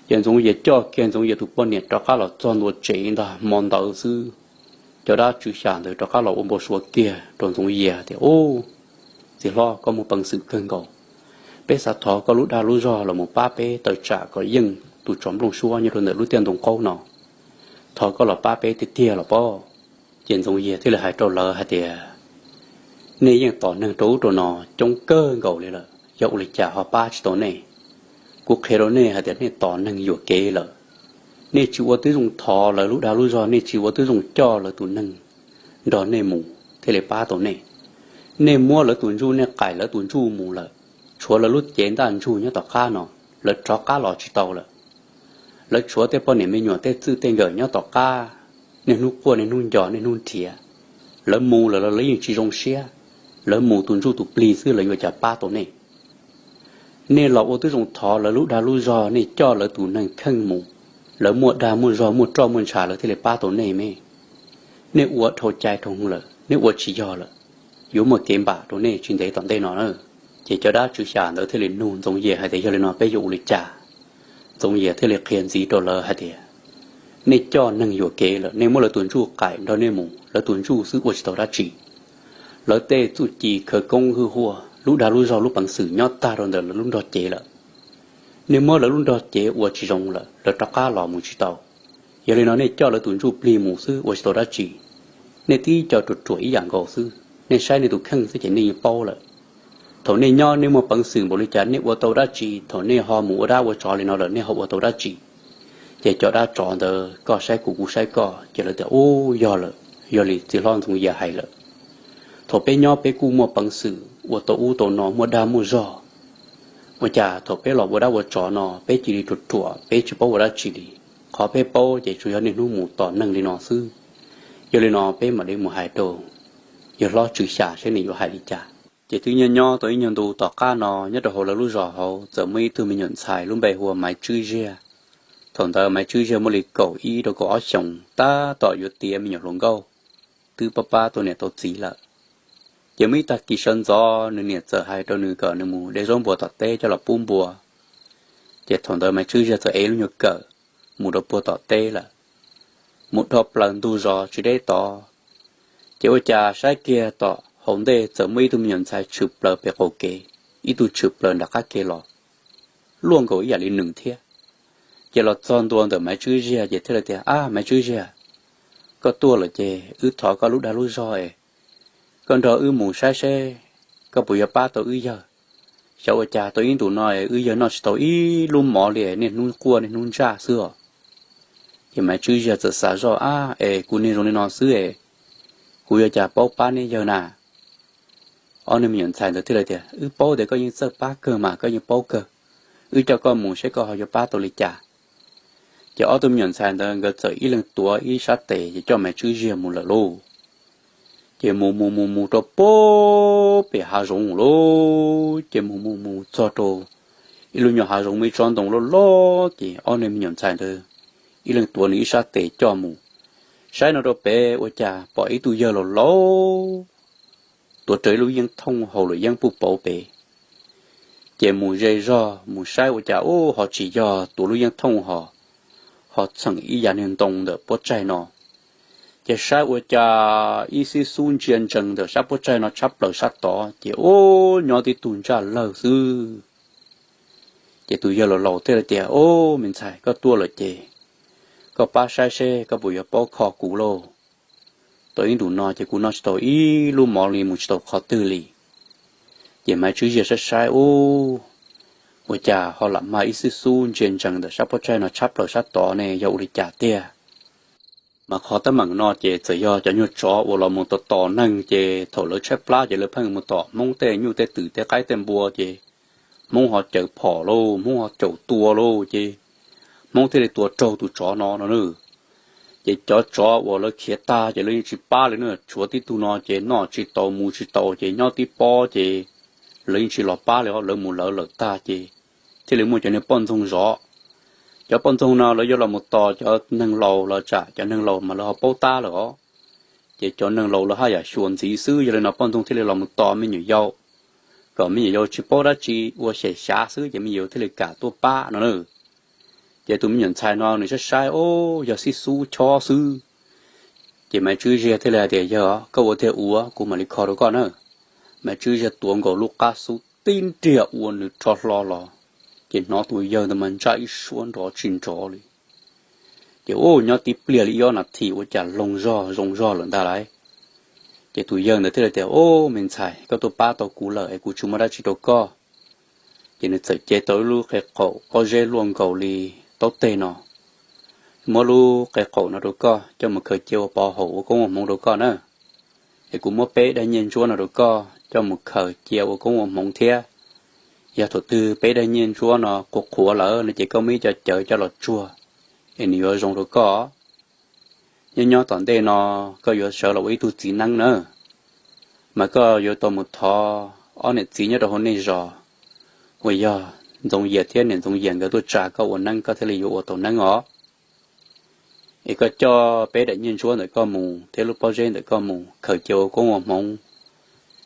Ces Ntxoov Yias coj kiag Ntxoov Yias tus poj niam rov qab los txog ntua tsev ntag. Hmo ntawd xwb, cov dab tswv xya ntawd rov qab los ua npau suav kiag rau Ntxoov Yias tias, Ub, txiv hlob, koj muaj peev xwm kawg nkaus. Peb xav thov koj lub dag lub zog los mus pab peb tawm tsam kom yeej tus tsov nplooj suab nyob rau ntawm lub tiaj ntoo qaub no. Thov koj los pab peb tiag tiag los pob. Ces Ntxoov Yias thiaj li hais rau lawv hais tias, Nej yeej tos neeg rau ub rau no coob kawg nkaus li lawm, yog ua li cas ho pab tsis tau nej? Kuv qhia rau nej hais tias nej tos neeg yuam kev lawm. Nej tsis ua tib zoo thov lawv lub dag lub zog, nej tsis ua tib zoo coj lawv tus neeg nrog nej mus thiaj li pab tau nej. Nej muab lawv tus ntsuj, nej qaim lawv tus ntsuj mus lawm, tshuav lawv lub cev ntaj ntsug nyob tom qab no, lawv rov qab los tsis tau lawm. Lawv tshuav tej poj niam me nyuam tej txwj tej nkawm nyob tom qab, niaj hnub quaj niaj hnub nco niaj hnub nrhiav. Lawv mus lawm los lawv yeej tsis zoo siab, lawv mus tus ntsuj tus plig xwb, lawv yuav cas pab tau nej? Nej los ua tib zoo thov lawv lub dag lub zog, nej coj lawv tus neeg kheej mus, lawv muaj dag muaj zog muaj roj muaj ntsha lawv thiaj li pab tau nej me. Nej ua dhau cai dhau lawm, nej ua tsis yog lawm, yuav muaj kev npam rau nej tsis ntev tom ntej no na. Ces cov dab tswv xya ntawd thiaj li nug Ntxoov Yias hais tias, Yog li no peb yuav ua li cas? Ntxoov Yias thiaj li qhia ntxiv rau lawv hais tias, Nej coj neeg yuam kev lawm, nej muab lawv tus ntsuj qaim nrog nej mus, lawv tus ntsuj xwb ua tsis tau dab tsi. Lawv tej txuj ci khawv koob hwj huaj, lub dag lub zog lub peev xwm nyob tag rau ntawm lawv lub nrog cev lawm. Nej muab lawv lub nrog cev ua tsis zoo lawm, lawv rov qab los mus tsis tau. Yog li no nej coj lawv tus ntsuj plig mus xwb ua tsis tau dab tsi. Nej tib co ruam ruam ib yam nkaus xwb, nej saib nej tus kheej xwb ces nej yeej paub lawm. Thaum nej nyob nej muaj peev xwm npaum li cas nej ua tau dab tsi, thaum nej ho mus ua dab ua tsov li no lawm nej ho ua tau dab tsi? Ces cov dab tsov ntawd koj saib kuv kuv saib koj ces lawv tias, Ub, yog lawm, yog li txiv hlob Ntxoov Yias hais lawm. Thaum peb nyob peb kuj muaj peev xwm ua tau ub tau no muaj dag muaj zog. Ua cas thaum peb los ua dab ua tsov no peb cia li ruam ruam peb tsis paub ua dab tsi li. Qhov peb paub ces tsuas yog niaj hnub mus tos neeg li no xwb. Yog li no peb mam li mus hais rau yawg hlob Tswv Xya saib nws yuav hais li cas. Ces twb nyob nyob tau ib nyuag ntu tom qab no nyob rau hauv lawv lub zos hauv txawm muaj ib tug me nyuam ntxhais lub npe hu ua Maiv Tswb Ziag. Thaum ntawd Maiv Tswb Ziag muaj li kaum ib rau kaum ob xyoos tab tom yuav tiav me nyuam hluas nkauj, twb pab pab tau niam tau txiv lawm. Ces muaj ib tag kis sawv ntxov nws niam txawm hais rau nws kom nws mus de zaub npua tom teb coj los pub npua. Ces thaum ntawd Maiv Tswb Ziag txawm ev lub nyuag kawm mus rau puag tom teb lawm, mus dhau plaws ntug zos tsis deb tod. Ces ua cas saib kiag tom hauv ntej txawm muaj ib tug me nyuam ntxhais tshwm plaws pem qaum kev, ib tug tshwm plaws nram qab kev los, luaj nkaus ib yam li nws thiab. Ces los txog ntua ntawm Maiv Tswb Ziag ces thiaj li tias, Ab Maiv Tswb Ziag, koj tuaj lawm ces wb thov koj lub dag lub zog es koj nrog wb mus saib seb koj puas yuav pab tau wb yawg. Xyov ua cas tau ib ntus no es wb yawg noj tsis tau ib lub mov li, niaj hnub quaj niaj hnub ntsaj xwb os. Ces Maiv Tswb Ziag txawm xav zoj, Ab, es kuv niag zoo li no xwb es kuv yuav cas paub pab nej yawg na? Ob niag me nyuam ntxhais ntawd thiaj li tias, Wb paub tias koj yeej txawj pab kawg mas, koj yeej paub kawg. Wb coj koj mus seb koj ho yuav pab tau li cas. Ces ob tug me nyuam ntxhais ntawd nkawd txawm ib leeg tuav ib sab tes ces coj Maiv Tswb Ziag mus lawm lauj. Ces mus mus mus mus rau puag pem hav zoov lauj, ces mus mus mus txog rau ib lub nyuag hav zoov muaj ib tsob ntoo loj loj, ces ob niag me nyuam ntxhais ntawd ib leeg tuav nws ib sab tes coj mus. Saib no rau pem ua cas pom ib tug yawg laus laus tuav rawv ib lub yeeb thooj haus luam yeeb puj pauv pem. Ces mus ze zog mus saib ua cas ub ho tsis yog tuav lub yeeb thooj ho, ho txheem ib yav niag ntoo ntawm puab tsaig no. Ces saib ua cas ib xib xub ntsia ntsees ntawm sab puab tsaig no tshab plaws sab tod ces ub nyob tib tug ntsaj lawg xwb. Ces tus yawg laus laus thiaj li tias, Ub, me ntxhais, koj tuaj lawm ces koj pab saib seb koj puas yuav paub kho kuv lauj. tau ib ntus no ces kuv noj tsis tau ib lub mov li, mus tsis tau qhov twg li. Ces Maiv Tswb Ziag saib saib, ub, ua cas ho lam mag ib xib xub ntsia ntsees ntawm sab pob tsaig no tshab plaws sab tod ne, yog ua li cas tiag? Mas qhov teeb meem no ces txawm yog cov nyuag tsov uas los mus tos tos neeg, ces thaum lawv tshaib plab ces lawv pheej mus tom Hmoob tej nyuj tej twm tej qaib tej npua, ces Hmoob ho cawm phom lauj, Hmoob ho caum tua lauj, ces Hmoob thiaj li tua raug tus tsov no no na. Ces cov tsov uas lawv khiav tag ces lawv yeej tsis pab li na, tshuav tib tug no ces noj tsis tau mus tsis tau ces nyob tib pob ces lawv yeej tsis los pab li, lawv mus lawv lawm tag ces thiaj li muaj cov niag poj ntxoog zov. Cov poj ntxoog no lawv yuav los mus tos cov neeg laus los tsam cov neeg laus mas lawv ho paub tab lawm os. Ces cov neeg laus lawv haj yam xyuas ntxiv xwb, yog li no poj ntxoog thiaj li los mus tos me nyuam yaus, kom me nyuam yaus tsis paub dab tsi, ua xyem xyav xwb ces me nyuam yaus thiaj li kam tuaj pab no na. Ces tus me nyuam ntxhais no nws saib saib, ub, yog xib xub chob xwb. Ces Maiv Tswb Ziag thiaj li hais tias, yawg, koj ua tiag ua, kuv mam li kho rau koj na. Maiv Tswb Ziag tuav nkaus lub qab xub tib nriag ua nws rho hlo los, ces hnov tus yawg ntawd mas ntsaj ib suab nrov tsis nrov li. Ces ub, nyob tib pliag li ib ob nas this ua cas loog zog zoo zog lawm ntag lauj. Ces tus yawg ntawd thiaj li tias, ub, me ntxhais, koj tuaj pab tau kuv lawm es kuv tsis muaj dab tsi rau koj. Ces nws txawm ce tau ib lub qe qaum pob zeb luaj nkaus li taub teg no, muab lub qe qaum no rau koj coj mus khaws cia ua pov haum ua koob ua hmoov rau koj na. Es kuv muab peb daim nyiaj ntsuab no rau koj coj mus khaws cia ua koob ua hmoov thiab. Yog thaum twg peb daim nyiaj ntsuab no qhuav qhuav lawm no ces koj muab ib co cawv coj los tsuag, es nws yuav zoo rau koj. Nyob nyob tom ntej no koj yuav sawv los ua ib tug txiv neeb na, mas koj yuav tau mus thov ob niam txiv nyob rau hauv nej zos uas yog Ntxoov Yias thiab niam Ntxoov Yias nkawd tuaj tsa koj ua neeb, koj thiaj li yuav ua tau neeb os. Es koj coj peb daim nyiaj ntsuab ntawm koj mus thiab lub pob zeb ntawm koj mus khaws cia ua koob ua hmoov,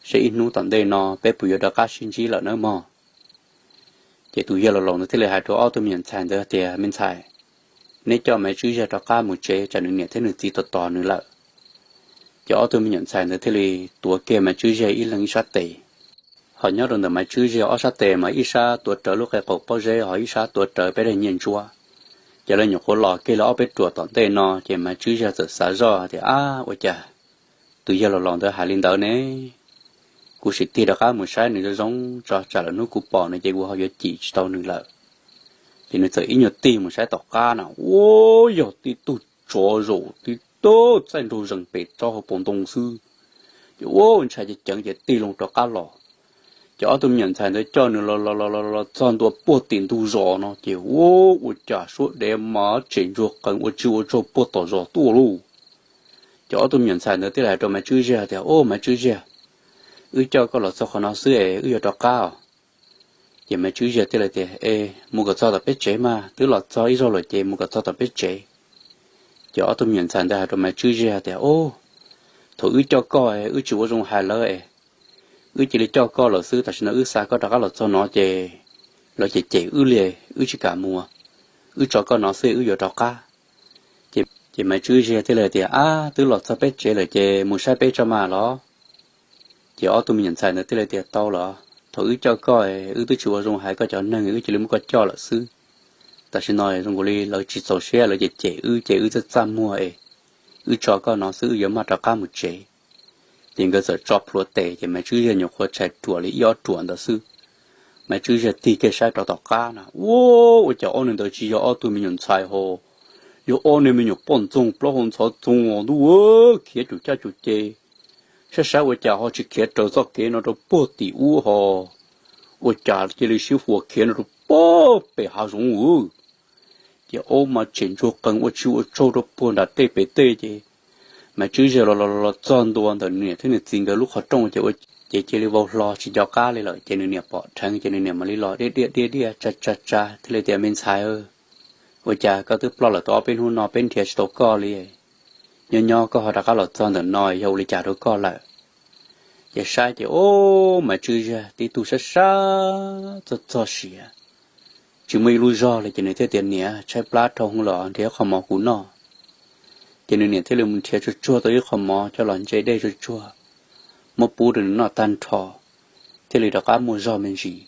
seb ib hnub tom ntej no peb puas yuav rov qab sib ntsib lawm nawb mog. Ces tus yawg laus laus ntawd thiaj li hais rau ob tug me nyuam ntxhais ntawd tias, me ntxhais, neb coj Maiv Tswb Ziag rov qab mus tsev, tsam nws niam thiab nws txiv tos tos nws lawm. Ces ob tug me nyuam ntxhais ntawd thiaj li tuav kiag Maiv Tswb Ziag ib leeg ib sab tes. Ho nyob rau ntawm Maiv Tswb Ziag ob sab tes mas ib sab tuav rawv lub qe qaum pob zeb, ho ib sab tuav rawv peb daim nyiaj ntsuab. Ces lawv nyuam qhuav los kiag li ob peb ruam tom ntej no ces Maiv Tswb Ziag txawm xav zoj tias, ab, ua cas tus yawg laus laus ntawd hais li ntawd ne? Kuv sim tig rov qab mus saib nws zoo zoo tso, tsam lawm hnub kuv pom nws ces kuv ho yuav cim tsis tau nws lawm. Ces nws txawm ib nyuag tig mus saib tom qab na, ua, yog tib tug tsov zaum tib tug txaij nraug zees pem tsob hauv paus ntoo xwb. Ces ua ntshai ceev ceev ces tig loo rov qab los. Ces ob tug me nyuam ntxhais ntawd coj nws los los los los txog ntua puag tim ntug zos no ces ua, ua cas suab dev mas tsem ntsuag qees ua tsis ua tsaug puag tom zos tuaj lauj. Ces ob tug me nyuam ntxhais ntawd thiaj li hais rau Maiv Tswb Ziag tias, ub, Maiv Tswb Ziag, wb coj koj los txog qhov no xwb es wb yuav rov qab os. Ces Maiv Tswb Ziag thiaj li tias, es mus kom txog tom peb tsev mas, twb los txog ib zaug lawm ces mus kom txog tom peb tsev. Ces ob tug me nyuam ntxhais ntawd hais rau Maiv Tswb Ziag tias, ub, thaum wb coj koj es wb tsis ua zoo hais lawv es wb cia li coj koj lawm xwb, tam sim no wb xa koj rov qab los txog no ces lawv cem cem wb li, wb tsis kam mus, wb tso koj no xwb wb yuav rov qab. Ces Maiv Tswb Ziag thiaj li tias, ab, twb los txog peb tsev lawm ces mus saib peb tso mas los. Ces ob tug me nyuam ntxhais ntawd thiaj li tias, tau los, thaum wb coj koj es wb twb tsis ua zoo hais koj cov neeg, wb cia li muab koj coj lawm xwb. Tam sim no zoo nkaus li lawv tsis txaus siab, lawv cem cem wb ces wb txaj txaj muag es wb tso koj no xwb wb yuav maj rov qab mus tsev. Ces nkawd txawm tso plhuav tes ces Maiv Tswb Ziag nyuam qhuav tshais ruam li ib ob ruam ntawd xwb. Maiv Tswb Ziag tig kiag saib rov tom qab na, ua, ua cas ob niag ntawd tsis yog ob tug me nyuam ntxhais ho, yog ob niag me nyuam poj ntxoog plaub hau ntxhov txoog os ntuj, khiav cum caj cum ces. Saib saib ua cas ho tsis khiav raws txoj kev no rau puag tim ub ho, ua cas cia li sib huas khiav no rau puag pem hav zoov. Ces ob mas tsem ntsuag qees ua tsis ua tsaug rau puag nram tej pem tej ces Maiv Tswb Ziag los los los txog ntua ntawm nws niam thiab nws txiv nkawd lub qhov rooj ces ua ces cia li vau hlo tsis nco qab li lawm. Ces nws niam pom dheev ces nws niam mam li los diaj diaj diaj diaj tsa tsa tsa thiaj li tias, me ntxhais, ua cas koj twb ploj lawm tau ob peb hnub no peb nrhiav tsis tau koj li? Nyob nyob koj ho rov qab los txog ntawm no yog ua li cas rau koj lawm? Ces saib ces ub, Maiv Tswb Ziag tib tug sab sab txog txog siav, tsis muaj ib lub zog li ces nws thiaj tias, niam, tshaib plab dhau hwv lawm, nrhiav qhov mov kuv noj. Ces nws niam thiaj li mus nrhiav tsuag tsuag tau ib qho mov coj los ntse dej tsuag tsuag, muab pub rau nws noj tag nrho, thiaj li rov qab muaj zog me ntsis.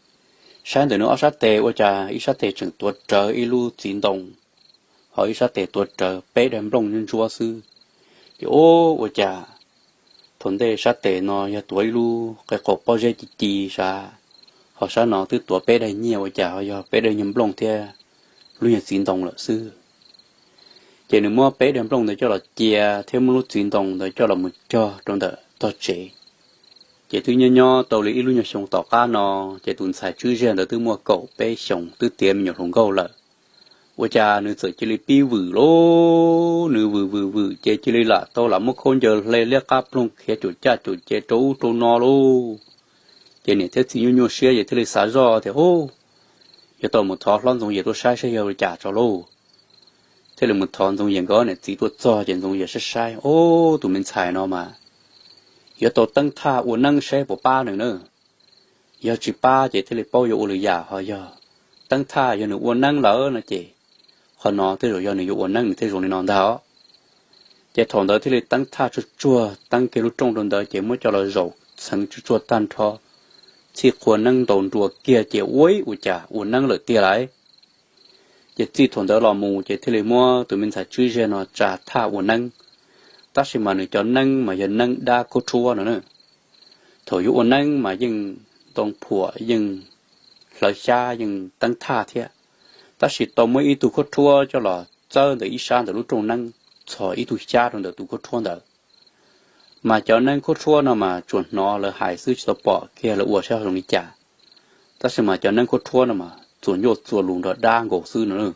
Saib ntawm nws ob sab tes ua cas ib sab tes tseem tuav rawv ib lub txiv ntoo, ho ib sab tes tuav rawv peb daim nplooj ntsuab ntsuab xwb. Ces ub, ua cas thaum ntej sab tes no yog tuav ib lub qe qaum pob zeb ci ci sav, ho sab no twb tuav peb daim nyiaj, ua cas ho yog peb daim nyiaj nplooj thiab lub nyiaj txiv ntoo lawm xwb. Ces nws muab peb daim nplooj ntawd coj los cia thiab muab lub txiv ntoo ntawd coj los mus cog rau ntawm tog tsev. Ces twb nyob nyob tau li ib lub nyuag xyoo tom qab no, ces tus ntxhais tswb zej ntawd twb muaj kaum peb xyoos, twb tiav me nyuam hluas nkauj lawm. Ua cas nws txawm cia li pib vwm lauj, nws vwm vwm vwm ces cia li lam tau lam muab khaub ncaws hle liab qab ploog khiav cuam caj cuam ces rau ub rau no lauj. Ces niam thiab txiv nyuaj nyuaj siab ces thiaj li xav zoj tias, Ub, yuav tau mus thov hlob Ntxoov Yias tuaj saib saib yog ua cas tso lauj. Thiaj li mus thov Ntxoov Yias nkawd niam txiv tuaj txog ces Ntxoov Yias saib saib, Ub, tus me ntxhais no mas yuav tau teeb thaj ua neeb saib puas pab nws na. Yog tsis pab ces thiaj li paub yuav ua lwm yam, ho yog teeb thaj yog nws ua neeb lawm no ces qhov no tej zaum yog nws yuav ua neeb nws thiaj zoo li no ntag os. Ces thaum ntawd thiaj li teeb thaj tsuag tsuag, teeb kiag lub rooj rau ntawd ces muab coj los zaum txheev tsuag tsuag tag nrho, txhij qhua neeb ntaus nruas kiag ces ua ib ua cas ua neeb lawm tiag lauj. Ces txij thaum ntawd los mus ces thiaj li muab tus me ntxhais tswb zej no tsa thaj ua neeb, tab sis mas nws cov neeb mas yog neeb dab khaub rhuab no na. Thaum yuav ua neeb mas yeej ntoo phuam yeej hlawv xyab yeej teeb thaj thiab, tab sis tau muab ib tug khaub rhuab coj los txawb ntawm ib sab ntawm lub rooj neeb, txhos ib tug xyab rau ntawm tus khaub rhuab ntawd. Mas cov neeb khaub rhuab no mas tsuas hnov lawv hais xwb tsis tau pom kiag lawv ua saib zoo li cas, tab sis mas cov neeb khaub rhuab no mas txuas ncauj txuas lus nrog dab nkaus xwb no.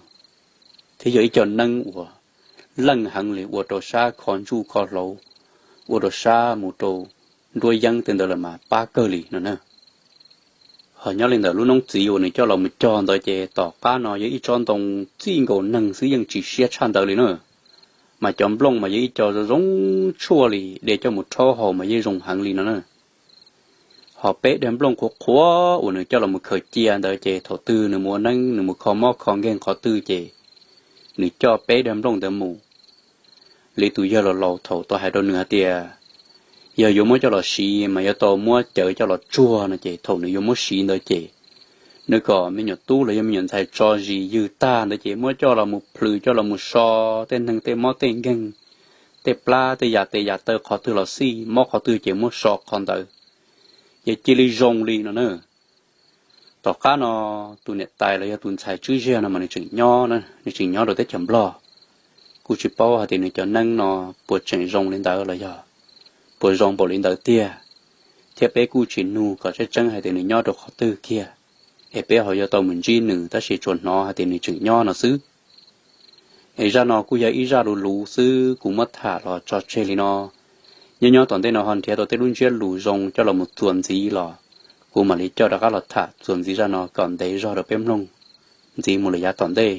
Thiab yog ib co neeb uas leej heev li, ua rau sab kho ntsuj kho hlauv, ua rau sab mus rau nruab yeeb tej ntawd lawm mas pab kawg li no na. Ho nyob li ntawm lub noob txiv uas nws coj los mus cog ntawd ces tom qab no yog ib tsob ntoo txij nkaus neeg xwb yeej tsis siab tshaj ntawd li na. Mas cov nplooj mas yog ib co zoo zoo tshuaj li, de coj mus rhaub haus mas yeej zoo heev li no na. Ho peb daim nplooj qhuav qhuav uas nws coj los mus khaws cia ntawd ces thaum twg nws mus ua neeb nws mus kho mob kho nkeeg qhov twg ces nws coj peb daim nplooj ntawd mus. Li tus yawg laus laus thaum tau hais rau nws hais tias, yog yuav muab coj los siv mas yuav tau muab cawv coj los tsuag no ces thaum nws yuav muab siv ntawd ces nws kom me nyuam tub los yog me nyuam ntxhais tso zis ywg tag ntawd ces muab coj los mus plhws coj los mus so tej neeg tej mob tej nkeeg, tej plab tej yam tes yam taw qhov twg los xij, mob qhov twg ces muab so qhov ntawd, ces cia li zoo li no na. Tom qab no tus niam tais los yog tus ntxhais tswb zej no mas nws tseem nyob, nws tseem nyob rau teb chaws Nplog. Kuj tsis paub hais tias nws cov neeb no puas tseem zoo li ntawd los yog puas zoo npaum li ntawd tiag, thiab peb kuj tsis nug kom tseeb tseeb hais tias nws nyob rau qhov twg kiag, es peb ho yuav tau mus ntsib nws tab sis tsuas hnov hais tias nws tseem nyob no xwb. Es zaj no kuj yog ib zaj luv luv xwb kuv muab tham los tso tseg li no. Nyob nyob tom ntej no ho nrhiav tau tej lub ntsiab lus zoo coj los mus txuas ntxiv los kuv mam li coj rov qab los tham txuas ntxiv zaj no kom ntev zog rau peb mloog ntxiv mus lawm yav tom ntej.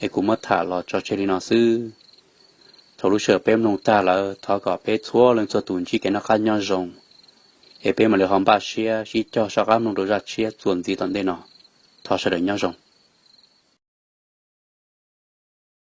Es kuv muab tham los tso tseg li no xwb. Thaum lub sij hawm peb mloog tag lawm thov kom peb txhua leej txhua tus ntsib kev noj qab nyob zoo, es peb mam li ho npaj siab sib cog soj qab mloog rau zaj tshiab txuas ntxiv tom ntej no. Thov sawv daws nyob zoo.